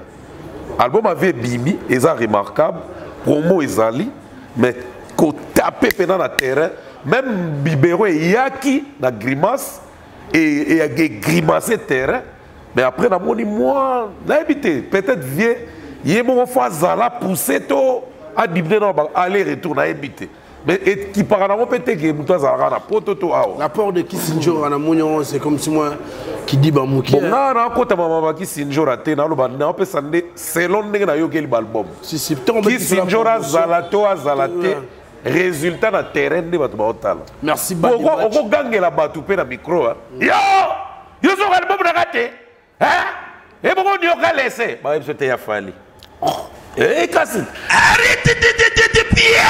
Album avait bimi, ils ont remarquable, promo ezali, mais qu'on tape pendant le terrain, même Bibero et Yaki la grimace et et grimacé terrain. Mais après na moni moi, na habité peut-être vieux, yé mon fois zala poussé to a diminué dans aller retour na habité. Mais et qui par na peut-être que muto zala na poto to awa. L'apport de Kissinjora na moni c'est comme si moi qui dit ba moki. Bon na na kota mama ba Kissinjora te na loba na pesa nde selon ndenge na yokeli ba album. Si si Kissinjora zala to azala te résultat na terrain nde bato ba otala. Merci ba. Oko gangela bato pe na micro hein. Yo! Yo so album na kate. Hein? Et pourquoi on a laissé? Bah, c'était ya Fally. Eh, kasi. Arrête de Pierre!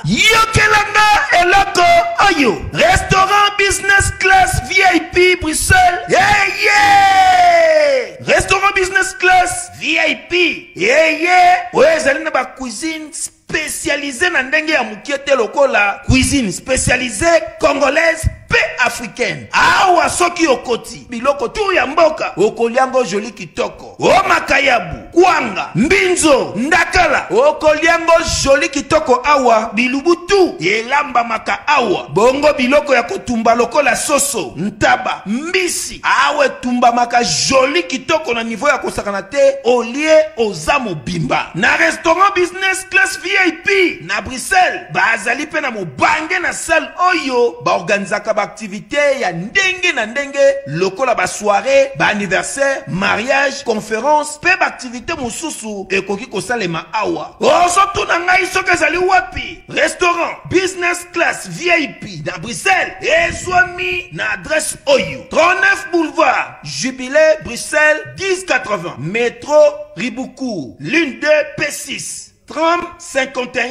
Yokelanga eloko oyo. Restaurant business class VIP Bruxelles. Yeah, yeah! Restaurant business class VIP. Yeah, yeah! Oyo ezali na ba cuisine spécialisée na ndenge ya mokie te lokola cuisine spécialisée congolaise pe africaine. Awa soki okoti biloko tu ya mboka okoliango joli kitoko. O makayabu, kwanga, mbinzo, ndakala okoliango joli kitoko awa bilubu tu elamba maka awa. Bongo biloko ya kotumba lokola soso, ntaba, mbisi awa tumba maka joli kitoko na niveau ya kosakana te olie oza mobimba. Na restaurant business class VIP na Bruxelles bazali pe na mobange na salle oyo ba organisaka baaktivite ya ndenge na ndenge lokola basoire, baanniversaire, mariage, conference mpe baaktivite mosusu ekoki kosalema awa. Ozotuna ngai soki ezali wapi? Restaurant Business Class VIP na Bruxelles ezwami na adresse oyo: 39 boulevard Jubilé, Bruxelles 1080, métro Riboucourt, ligne 2 P6, tram 51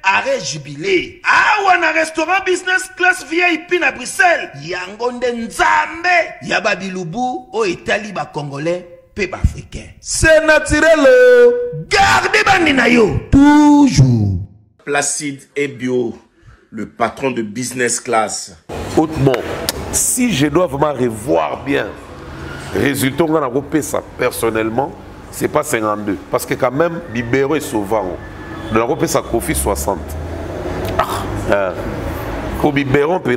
arrêt Jubilé. Awa na restaurant Business Class VIP na Bruxelles, yango nde nzambe ya babilubu oyo etali ba Congolais pe ba Africains. C'est naturel, oh. Garde bandi na yo toujours. Placide Ebio, le patron de Business Class. Bon, si je dois vraiment revoir bien, résultat, on a ça personnellement, c'est pas 52. Parce que quand même, Bibero est souvent. Donc, on ça Kofi 60. Ah. Au biberon, tout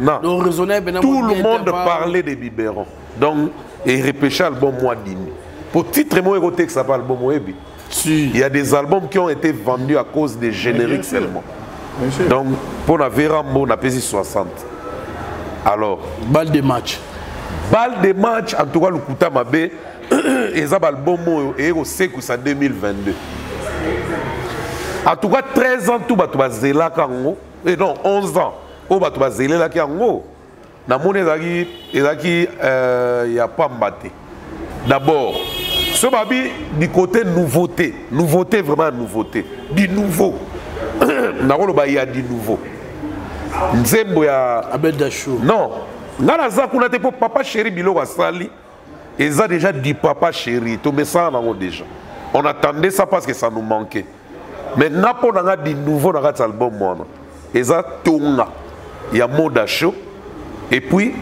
le monde parlait des biberons. Donc, et repêcher album moi dimi. Pour titre, moi, écoutez que ça parle album Si. Il y a des albums qui ont été vendus à cause des génériques seulement. Donc, pour la Vérambo, on a pesé 60. Alors. Balle de match. Balle de match, en tout cas, le Kouta Mabé, et ça, album, et au ça 2022. En tout cas, 13 ans, tout bato bazelaka yango. Et non, 11 ans. Oyo bato bazelelaki yango. Namoni ezalaki ezalaki ya pamba te. D'abord, ce babi du côté nouveauté, nouveauté vraiment nouveauté, du nouveau. Nakoloba ya du nouveau. Nzembo ya Abel Dachou. Non, nga naza kuna te po papa chéri biloko asali eza déjà du papa chéri, tomesana nango déjà. On attendait ça parce que ça nous manquait. Mais nga mpo na nga du nouveau na kati album wana eza tonga ya Moda Show et puis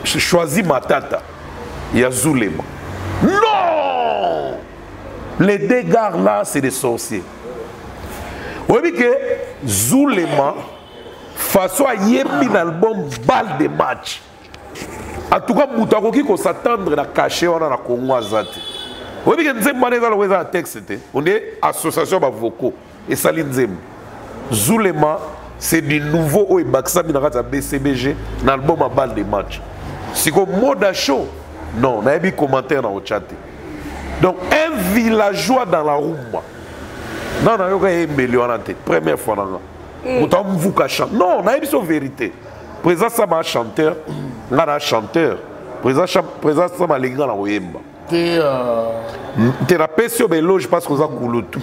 choisi Matata ya Zulema. Non, les deux gars là c'est des sorciers. Oyebi ke Zulema façon ayembi na album balle de match. En tout cas, moto akoki ko s'attendre na cachet wana na Congo aza te. Oyebi ke nzembo wana eza lokola eza na texte te. On est association ba vocaux esali nzembo. Zulema c'est du nouveau oyo ebakisami na kati ya BCBG na album ya balle de match. Siko Moda Show non, nayebi commentaire na otya te. Donc un villageois dans la rumba. Non, nayoka eyembeli wana te. Première fois na nga. Moto amvuka chant. Non, nayebi so vérité. Président Sama chanteur, nga na chanteur. Président Sama alingi nga na koyemba. Te napesi yo baeloge parce que oza kulutu.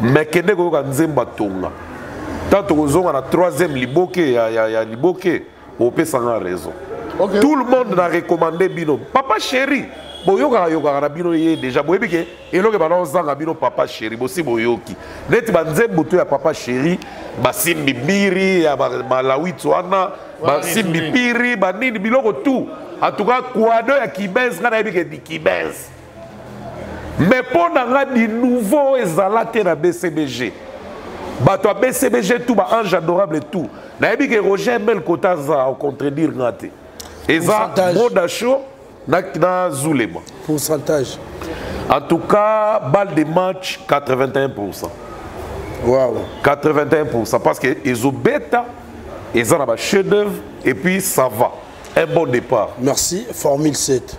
Mais kende koyoka nzembo atonga. Tant tokozonga na troisième liboke ya liboke, opesa nga raison. Okay. Tout le monde na recommandé bino. Papa chéri, boyokaka yokaka na bino ye déjà. Boyebi ke eloko bana ozanga bino papa chéri, bosi boyoki. Neti ba nzembo to ya papa chéri, basimbi biri ya Malawi wana, basimbi piri, ba nini biloko tout. En tout cas, kwado ya Kibens, nga nayebi ke di Kibens. Mais mpo na nga di nouveau ezala te na BCBG. Bato ya BCBG tout, ba ange adorable tout. Nayebi ke Roger Mel kota za au contredire nga te. Eza Moda Show na Zulema. Pourcentage. En tout cas, balle de match 81%. Wow. 81% parce que ils ont bêta, ils ont un chef-d'œuvre et puis ça va. Un bon départ. Merci. Formule 7.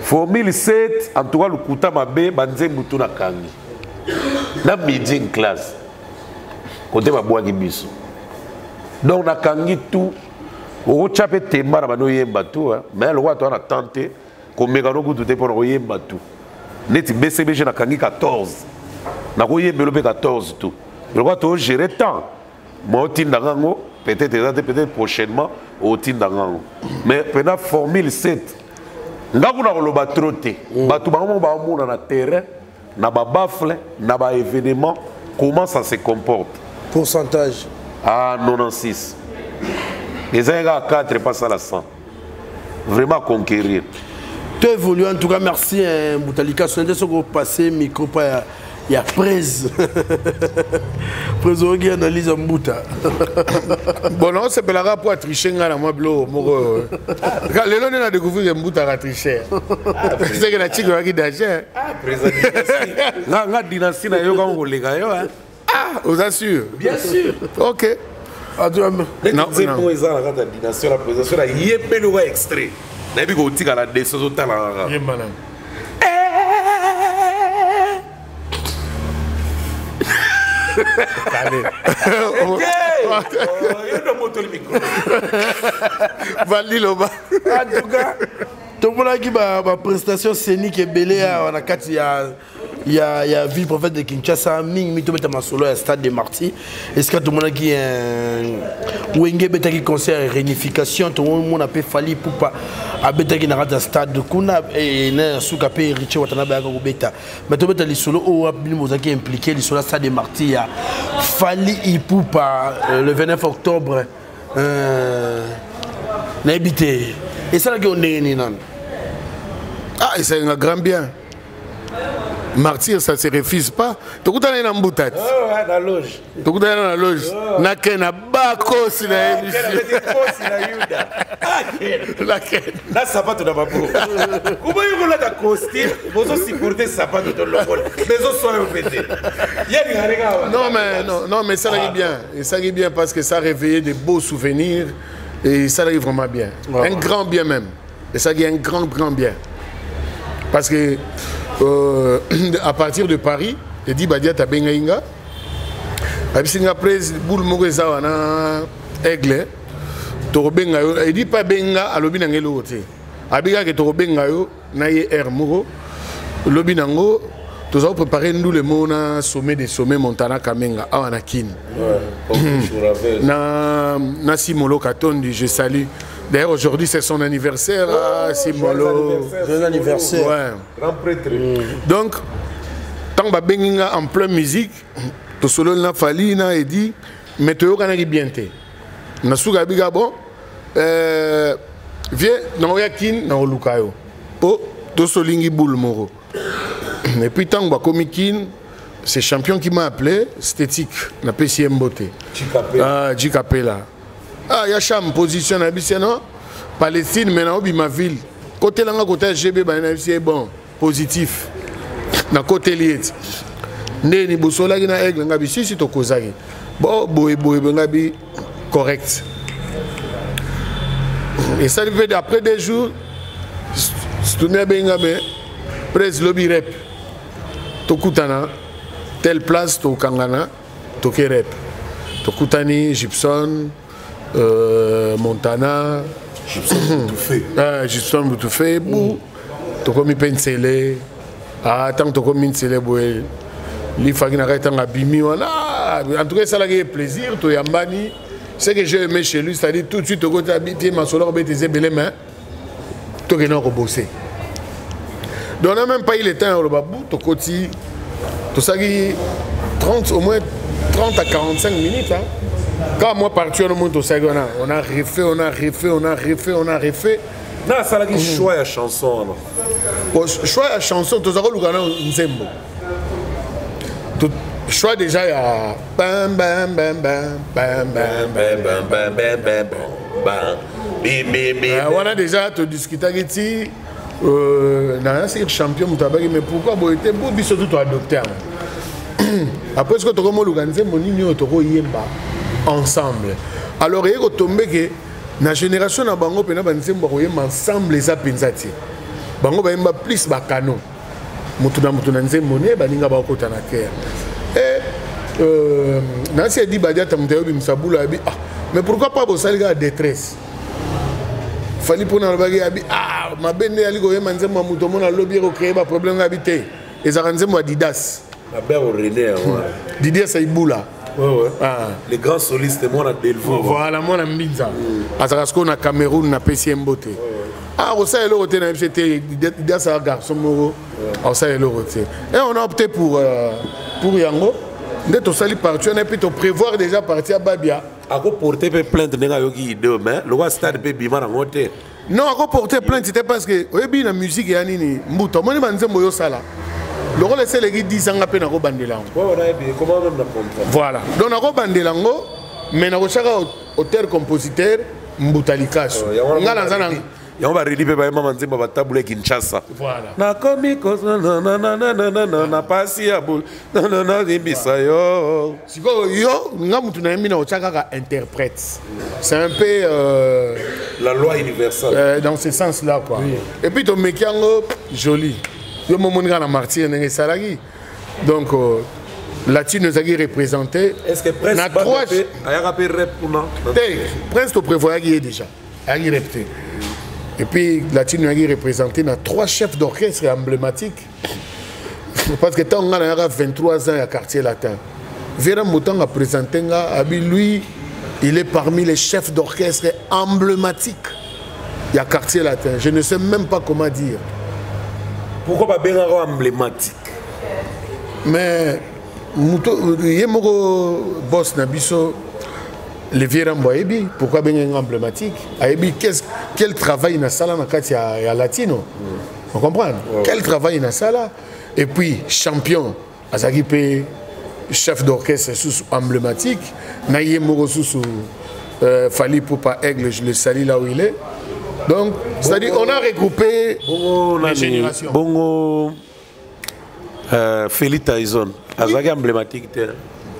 Formule 7, en tout cas, le Kouta Mabé, Banze Moutou na Kangi. Na midi en classe. Côté ma bois biso. Donc na Kangi tout. Okotia pe temba na bano yemba tout, hein. Mais le roi toi na tenté komeka no kutu te pona koyemba tout. Neti BCBG na Kangi 14. Na koyembelo pe 14 tout. Le roi to gérer temps. Moi otinda ngango, peut-être eza te, peut-être prochainement otinda ngango. Mais pena formule 7. Ngaku na koloba trop te. Bato bango ba mona na terrain, na ba baffle, na ba événement, comment ça se comporte? Pourcentage. Ah, 96. Les uns à 4 passent à la 100. Vraiment conquérir. Tu évolues en tout cas, merci hein, Boutalika. Ce n'est pas passé micro pas il y a Prez. Prez qui analyse Mbouta. Bon, non, c'est pas pour tricher nga na moi blo moko. Lelo ne na découvrir que Mbouta a triché. C'est que la chico qui danger. Ah, président. Nga nga dynastie na yo quand on lega yo hein. Ah, vous assure. Bien sûr. OK. Neti nzembo eza na kati ya dynastie na présentation na ye mpe loka extrait nayebi kotikala deso ozotala kaka. Yemba nani? Valiloba. En tout cas, tomonaki baprestation scénique ebele awa na kati ya ya ya ville prophète de Kinshasa mingi mingi tobeta masolo ya stade de Martyrs esika tomonaki euh, Wenge ebetaki concert ya réunification tomona mpe Fally Ipupa abetaki na kati ya stade kuna eh, na suka mpe Héritier Watanabe ayaka kobeta mais tobeta lisolo oyo wapi bino bozalaki impliqué lisolo ya stade de Martyrs ya Fally Ipupa euh, le 29 octobre euh, nayebi te esalaki yo ndenge nini nano ah esalinga grand bien martyr ça se refuse pas tokutana ye na mbuta ti tokutana na loge na ken na bakosi na ye na sapato na maboko oboyi kolata costume bozosupporte sapato tolongola mais ezoswa yo mpe te non mais non, non mais esalaki bien esalaki bien parce que ça réveillait des beaux souvenirs et esalaki vraiment bien ouais, un ouais. grand bien même esalaki un grand grand bien parce que euh, à partir de Paris Edi Badiata abengai nga ayebisi nga prese boule moko eza wana aigle tokobenga yo edi mpe abenga alobi na ngai eloko te abi kaka tokobenga yo na ye aire moko lobi nango toza koprépare ndule moko na sommet de sommet montana kamenga awa na kini na, na simolo katondi je salue D'ailleurs, aujourd'hui, c'est son anniversaire, oh, ah, Simolo. Joyeux anniversaire. Ouais. Grand prêtre. Mm. Donc, tant que benginga en pleine musique, to solo na Fally na Edi, mais toyokanaki bien te. Na suka biga bon, euh, viens na oya kin na oluka yo. Po to solingi boule moko. Et puis tant bakomi kin, c'est champion qui m'a appelé, esthétique, na pesi ye mbote. Ah, Jikapela. Ah, ya cham position na biso non Palestine mais na obima ville. Kotelanga kota GB ba na biso bon positif. Na koteli eti. Ndeni bosolaki na aigle nga bisisi tokozaki. Bo boye boye nga bi correct. Et ça fait après des jours Stoumi abenga me presse lobi rep. Tokutana telle place tokangana toke rep tokutani gibson euh, montana gibson butufe bu mm. tokomi mpe nsele ah, ntango tokomi nsele boye lifaki na kati ntango abimi wana en tout cas esalaki ye plaisir toyambani ce que j'ai aimé chez lui c'est-à-dire tout de suite tokoti abiti masolo akobeta eza ebele mais tokende kobose donc on n'a même pas eu le temps ya koloba bu tokoti tosalaki 30 au moins 30 à 45 minutes hein. Quand moi parti wana moi tosalaki wana on a refait on a refait on a refait on a refait na asalaki mm. choix ya chanson wana bon, choix ya chanson toza koluka na nzembo choix déjà ya bam bam bam bam bam bam bam bam bam bam bam bam eh, wana déjà todiskutaki ti euh, na sir champion moto abaki mais pourquoi boye te bo biso tu toadopte yango après soki tokomoluka nzembo nini oyo tokoyemba ensemble alors eye kotombe ke na génération na bango mpena banzembo ya koyemba ensemble eza mpenza te bango bayemba plus bakano moto na moto na nzembo ne baninga bakota na kere e euh, nasi edi badiata moto ayobimisa bula abi ah mais pourquoi pas bosali kaka détresse fali mpona alobaki abi ah mabe nde yali koyemba nzembo ya moto omona alobi ekocreye baproblème abi te ezalaka nzembo ya didas didas aibula Ouais, ouais. Ah. Les grands solistes, moi, Delvaux. Voilà, moi, Mbinza. Mm. Azalaka sikoyo na Cameroun, napesi ye mbote. Ouais, ouais. Ah, osala eloko te na yebisi te dias garçon moko osala eloko te. Et on a opté pour, euh, pour yango. Nde tosali parti wana epuis toprévoir déjà parti ya Babia. akoporte mpe plainte ndenge ayoki ideo mais lokola stade mpe ebima nango te non akoporte plainte te parce que oyebi na musique ya nini mbuta omoni banzembo oyo osala lokola esi eleki 10 anga mpe nakobandela yango voilà donc nakobandela yango mais nakotyaka auteur compositeur mbuta likasu oh, nga naza na Yango baredi mpe bayemba manzembo batabula Kinshasa. Nakomi na pasi ya bol nalimbisa yo. Sikoyo yo nga mutu nayembi na otya kaka interprète. C'est un peu la loi universelle. Dans ce sens là quoi. Oui. Et puis tomeki yango joli. Yo momoni kaka na martyr ndenge esalaki. Donc latine ezalaki représenté. Est-ce que Prince na trois ayaka mpe rep kuna? Te, Prince toprévoyaki ye déjà. Ayaki rep te. Et puis latine ayaki représenté na trois chefs d'orchestre emblématiques. Parce que ntango nga nayaka 23 ans ya Quartier Latin, Vera Motanga a présenté nga abi lui, il est parmi les chefs d'orchestre emblématiques ya Quartier Latin. Je ne sais même pas comment dire. Pourquoi babengaka emblématique? Mais moto ye moko boss na biso le vieux Rambo ayebi pourquoi abengaka emblématique. Ayebi quel travail nasala na kati ya latino. On comprend? Ouais. Quel travail nasala. Et puis champion azalaki mpe chef d'orchestre susu emblématique na ye moko susu Fally Ipupa Aigle, je le salue là où il est. Donc, c'est-à-dire, on a regroupé Bongo, les nani, générations. Bongo, Félix Tyson, azalaki emblématique te.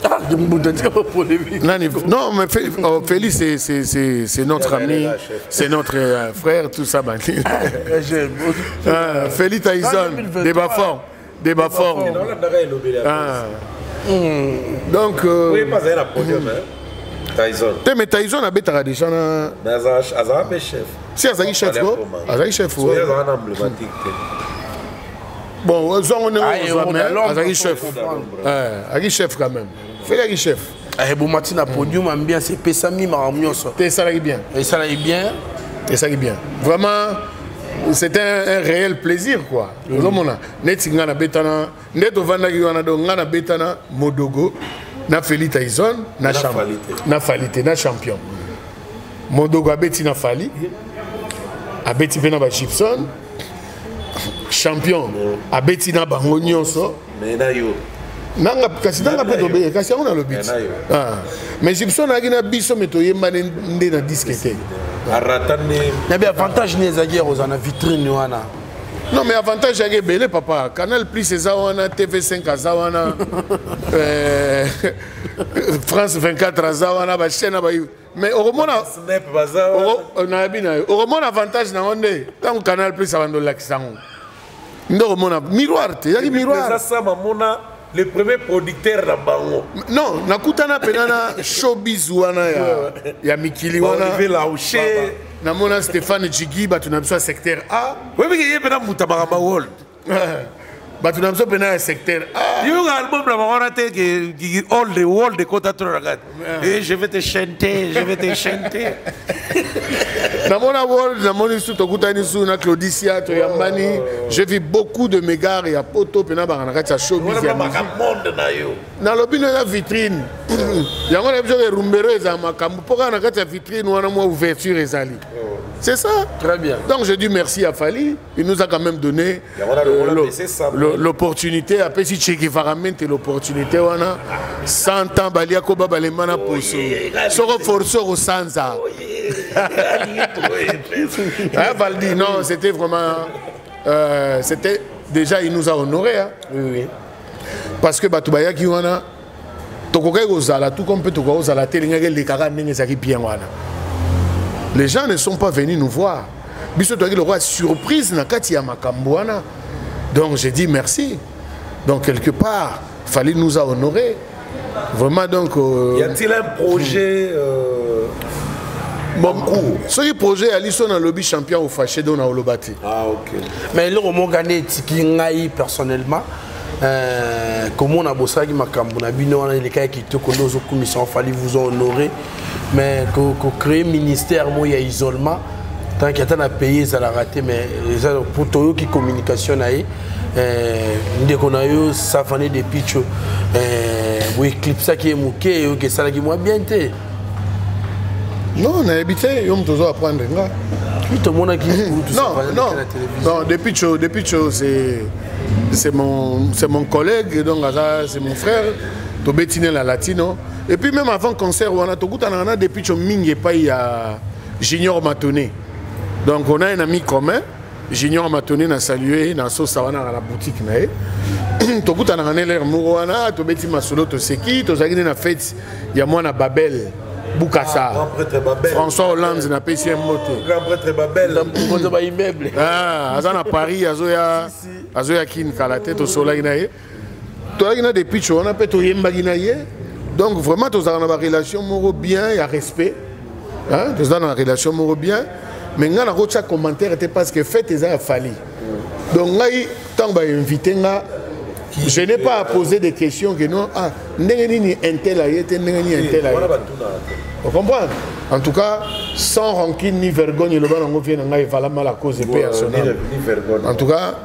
Ah, je me boude, tu vois, polémique. Nani, non, mais oh, Félix, c'est notre ami, Chef. c'est notre frère, tout ça. Ben. Je- Ah, Félix Tyson, Ah, 2023. débat fort, débat fort. Non, là, d'arrêt, il obéit à Ah. Donc, Oui, pas la podium, hein. Tyson. Te, mais Tyson abetaka déjà na. Mais azala mpe chef. Si azalaki chef, ko? Azalaki chef, ouais. ouais. Azala emblématique te. Bon, ozwango ndenge Ah, ozwa, et mais on a l'ombre, azalaki faut chef. comprendre. Ouais, azalaki chef quand même. Félix azalaki chef. Eh, bomati na podium, ambiance epesami makambo nyonso. Te, esalaki bien. Esalaki bien. Esalaki bien. Vraiment, c'était un réel plaisir, quoi. Ozomona, neti nga na betana, nde tovandaki wana, donc nga na betana Modogo, na Félix Tyson, na Na champ- Fally te. na Fally te, na champion. Modogo abeti na Fally, abeti mpe na ba Gibson, champion abeti na bango nyonso. Mais na yo. Nanga, kasi nanga mpe tobe, kasi yango nalobi ti. Na yo. Ah. Mais Gibson ayaki na biso, me toyemba nde na disque te. Arata nde. Nabi avantage ni ezalaki ya kozala na vitrine wana. Non, mais avantage yaki ebele, papa. Canal Plus eza wana, TV5 aza wana, France 24 aza wana, bachaîne na mais okomona Snap baza wana. Nayebi na yo, okomona avantage nango nde ntango Canal Plus abanda olakisa yango nde okomona miroir te, ezalaki miroir. Eza sama mona le premier producteur na bango. Non, nakutana mpena na showbiz wana ya mikili wana. Olivier Laouché. Namona Stéphane Jigi, bato na biso ya secteur A. Oyebiki ye mpena moto ya makambo ya world. Bato na biso mpena ya secteur A. Yoka album na bango wana te ke all the world ekota tro na kati. Eh, je vais te chanter, je vais te chanter. Namona world, namoni su tokutani su na Claudicia, toyambani. J'ai vu beaucoup de mégards ya poto mpena baka na kati ya showbiz Wana ya makambo musique. monde na yo. Nalobi no eza vitrine yango na biso erumbero ezala makambo mpo kaka na kati ya vitrine wana mwa ouverture ezali. C'est ça. Très bien. Donc je dis merci à Fally, il nous a quand même donné Yango na lokola pese sa l'opportunité, apesi Che Guevara mente l'opportunité wana 100 ans balia ko babalema na poso. Soko force kosanza. Hein, Valdi, non, c'était vraiment c'était déjà, il nous a honoré, hein. Oui, oui. Parce que bato bayaki wana tokokaki kozala tout comme mpe tokoki kozala te, elingaki elekaka ndenge ezalaki bien wana. Les gens ne sont pas venus nous voir. Biso toyaki lokola surprise na kati ya makambo wana. Donc j'ai dit merci. Donc quelque part, Fally nous a honoré. Vraiment donc Y a-t-il un projet bon, en cours? Soki projet ya liso na lobi champion au fâché donc na oloba te. Ah ok. Mais eloko moko nde etiki ngai personnellement, komona bosalaki makambo na bino wana elekaki kitoko nde ozokumisa Fally vous a honoré, mais kocréer ministère moko ya isolement tant que ata na pays ezalaka te, mais eza po toyoki communication na ye, ndeko na yo Savane de Picho, boéclipsaki ye moke, eyoki esalaki mwa bien te. Non, nayebi te, yo moto ozo apprendre nga. Oui, tomonaki Non, non, non, Depicho, Depicho, c'est mon collègue, donc aza, c'est mon frère. Tobetine la latino. Et puis même avant concert wana tokutana na Depicho mingi epai ya Junior Matone. Donc on a un ami commun, Junior Matone, na salué na sosa wana na boutique na ye. Tokutanaka ne lere moko wana, tobeti masolo, toseki, tozalaki nde na fete ya mwana Babel Bukasa. Grand prêtre Babel. François Hollande napesi ye mbote. Grand prêtre Babel. Mokonzi ba immeuble. Ah, aza na Paris, azoya azoya Kin kala te, tosolaki na ye. Toyaki na Depicho wana mpe toyembaki na ye. Donc vraiment tozalaka na barelation moko bien ya respect. Hein, toza na relation moko bien. Mais nga nakotia commentaire te parce que fête eza ya Fally. Donc ngai ntango bainvite nga, je n'ai pas à poser des questions que non, ah, ndenge nini intel aye te, ndenge nini intel aye. Vous comprenez? En tout cas, sans rancune ni vergogne, le banango vient ngai valama la cause et paix à son âme. En tout cas,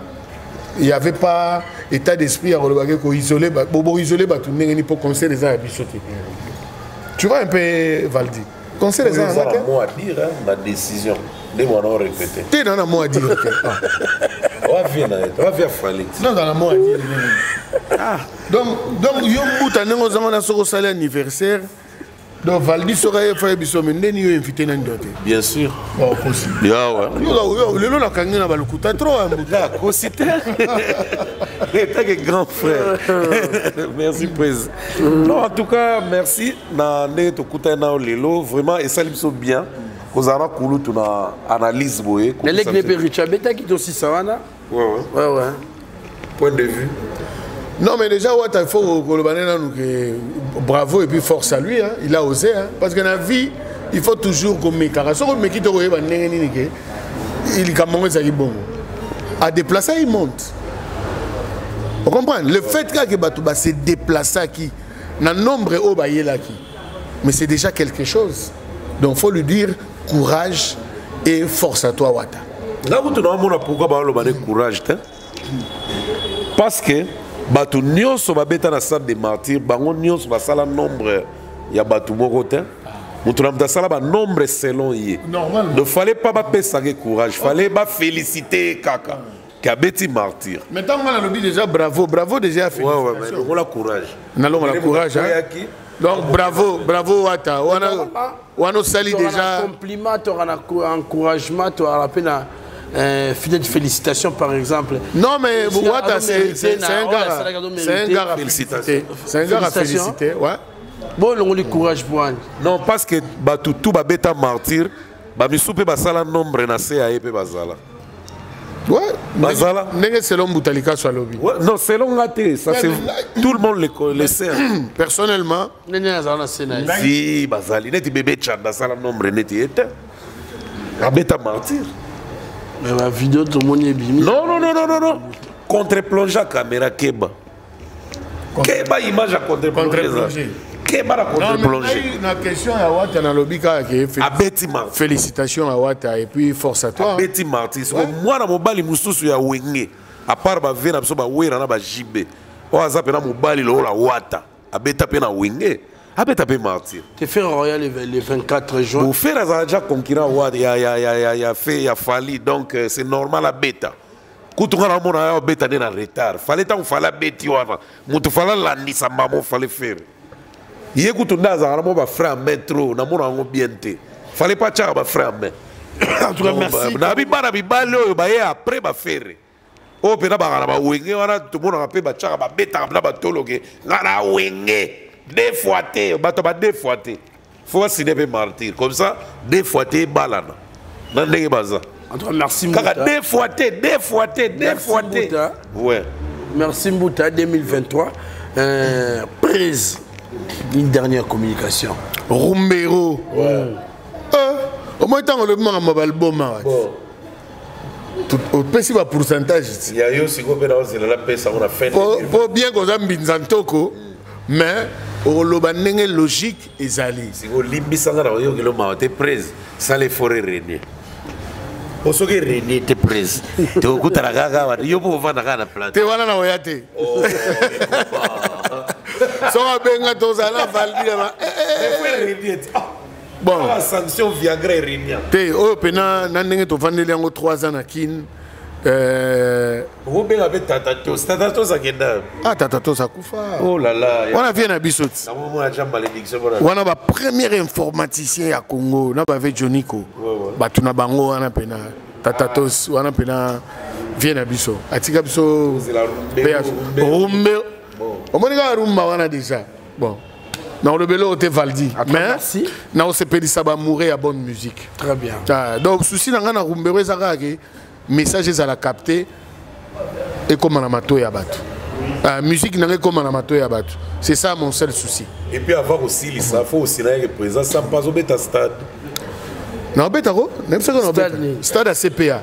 il n'y avait pas état d'esprit à relever ko isoler ba bo isoler ba tout ndenge ni pour conseil des ya biso te. Tu vois un peu Valdi. Conseil des Oyo eza ya na mot à dire, hein, na décision. Nde wana o répété. Te na na mot à dire te. Ah. Oavie na ye, oavie afali. Non, na mot à dire. Ah. Donc yo mbuta ndenge ozanga na soko sali anniversaire. Donc Valdi soka ye fa biso mais ndeni yo invité na ndote. Bien sûr. Bon, kosi. Ya ouais. Yo yo lelo na kangi na balukuta trop hein, mbuta. Kosi te. Étant que grand frère. Merci Prez. Non, en tout cas, merci na ndenge tokutani na lelo, vraiment esali biso bien. Kozala kulutu na analyse boye. Na leki ne pe Richard betaki to sisa wana. Ouais ouais. Ouais ouais. Point de vue. Non, mais déjà, Wata, il faut que bravo et puis force à lui, hein. Il a osé, hein. Parce que dans la vie, il faut toujours qu'on mette. Si on mette, il est bon. À déplacer, il monte. Vous comprenez? Le fait que Batouba se déplace qui, dans le nombre au baillé là qui, mais c'est déjà quelque chose. Donc, il faut lui dire courage et force à toi, Wata. Là où tu as pourquoi bah, courage, hein? Parce que bato nyonso babeta na stade de martyr, bango nyonso basala nombre ya bato moko te. Moto na moto asala ba nombre selon ye. Normalement. Donc fallait pas bapesaka courage, fallait ba féliciter kaka ki abeti martyr. Mais tant qu'on a lobi déjà bravo, bravo déjà Ouais, ouais, mais longola courage. Na longola courage, hein. Donc bravo, bravo Wata. Wana wana sali déjà compliment, tu auras encouragement, tu auras la peine à fidèle félicitations par exemple. Non mais Wata c'est un gars, c'est un gars à féliciter. C'est un gars à féliciter, ouais. Bon, on le courage pour un. Non, parce que bato tout ba beta martyr, ba misu pe basala nombre na se aye pe bazala. Ouais, bazala. Ndenge selon Boutalika soit lobby. Ouais, non, selon Ngaté, ça c'est tout le monde le sait. Personnellement, ndenge azala na se na ye. Si bazali neti bébé Chanda sala nombre neti était. Abeta martyr. Mais la vidéo tout le monde est bimi. Non non non non non non. Contre-plongée caméra keba. Keba image à contre-plongée. Keba la contre-plongée. La question à Wata na lobby kaka ke Abeti Marty. Félicitations à Wata et puis force à toi. Abeti Marty. Moi na mobali mususu ya wenge. À part ba ve na biso ba wera na ba JB. O aza pe na mobali lo la Wata. Abeta pe na wenge. Abeta pe Marty. Te faire royal le 24 juin. Bon faire aza déjà concurrent Wata ya ya ya ya ya fait ya Fally donc c'est normal abeta. Kutu nga na mona ya beta na retard. Fallait tant fallait beti wana. Mutu fallait landisa mamo fallait faire. Ye kutu ndaza na mo ba frère main trop na mona ngo bien te. Fallait pas tchaka ba frère main. En tout cas, merci. Na bi bana bi bale oyo ba ye après ba faire. O pe na ba na ba wenge wana tout monde na pe ba tchaka ba beta na ba toloke. Nga na wenge deux fois te, bato ba deux fois te. Faut signer pe martyr comme ça deux fois te balana. Na ndenge baza. En tout cas, merci Kaka Mbuta. deux fois te, deux fois te, deux Merci fois te. Mbuta. Ouais. Merci Mbuta 2023. Prise. Une dernière communication. Rumbero. Ouais. Au moins tant le manque mobile bon ma. Bon. Tout au pesi ba pourcentage. Il y a yo siko pe na ozela la pesa on a fait. Po bien koza mbinza ntoko mais oloba ndenge logique ezali. Siko limbisa nga na yo kelo ma te prise sans les forêts régner. Osoki régner te prise. Te okutana kaka wa yo po vanda kaka na plateau. Te wana na oya te. Oh. Soka benga tozala Valdi ba. Bon. La sanction Viagra et Renia. Te oyo pena na ndenge tovandeli yango 3 ans na Kin. Okobenga mpe tata tos. Tata tos akenda. Ah, tata tos akufa. Oh là là. Wana vie na biso ti. Namomona ja malédiction mpona. Wana ba premier informaticien ya Congo na bave Joniko. Bato na bango wana pena tata tos wana pena vie na biso. Atika biso rumbe. Omoni kaka rumba wana déjà. Bon. Nakolobela oyo te Valdi, mais nakosepelisa bamoure ya bonne musique. Très bien. Ah, donc souci na ngai na rumbero eza kaka ke message ezala capté, ekóma na matoi ya bato. Ah, musique na ngai ekóma na matoi ya bato, c'est ça mon seul souci. Et puis avant kosilisa, faut osila yeke président Sampa azobeta stade. Naobetako nayebisaka naobeta stade ya CPA,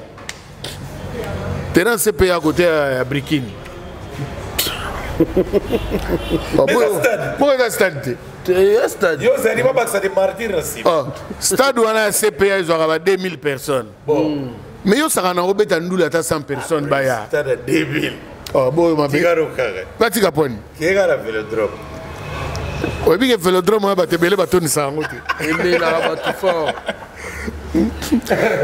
terrain CPA côté ya Brikini. Moko eza stade te. Stade yo ozali babakisa de martyr na nsima. Stade wana ya CPA ezwaka ba 2000 personnes. Bon, mais yo saka na obeta ndula ata 100 personnes baya. Stade ya 2000. Oh, boyo mabe. Tikaro kaka. Batika poni. Keka na velodrome. Oyebi ke velodrome wana bato ebele batondisa yango te. Emelaka bato fort.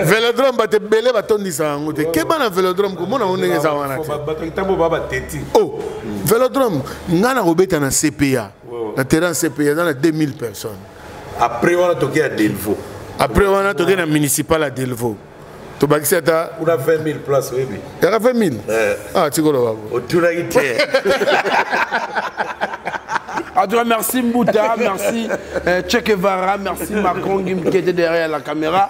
Velodrome bato ebele batondisa yango te. Keba na velodrome, komona yango ndenge eza wana te. Bato kitambo ba bateti. Oh, velodrome ngai nakobeta na CPA, na terrain CPA eza na 2000 personnes. Après wana toke ya Delvaux. Après wana toke na municipal ya Delvaux, tobakisi ata kuna 20 000 place, oyebi. Yaka 20 000. Ah, tikolo babo. Otunaki te. En tout cas, merci Mbouta, merci Che Guevara, merci Macron Gim qui était derrière la caméra.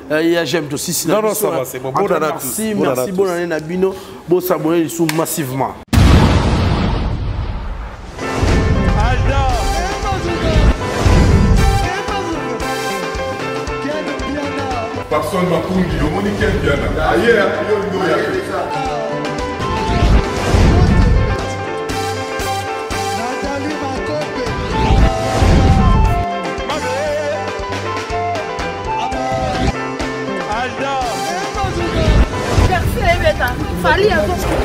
Il y a j'aime aussi. Non, non, ça va, c'est bon. Bonne année à tous. Merci, merci, bonne année Nabino. Bon s'abonner sous massivement. Papson Makungi, omoni Ken Piana. Aye, yo ndo ya.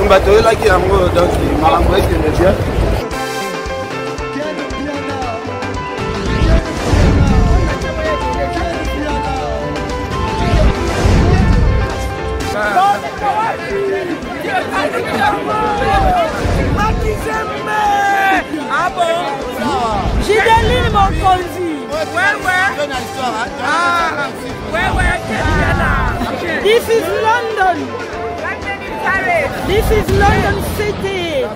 Bato oyelaki yango, donc makambo ekende bien. Ah bon? Gideline Mokonzi. Ouais, ouais. Ah, ouais, ouais. This is London. This is London City.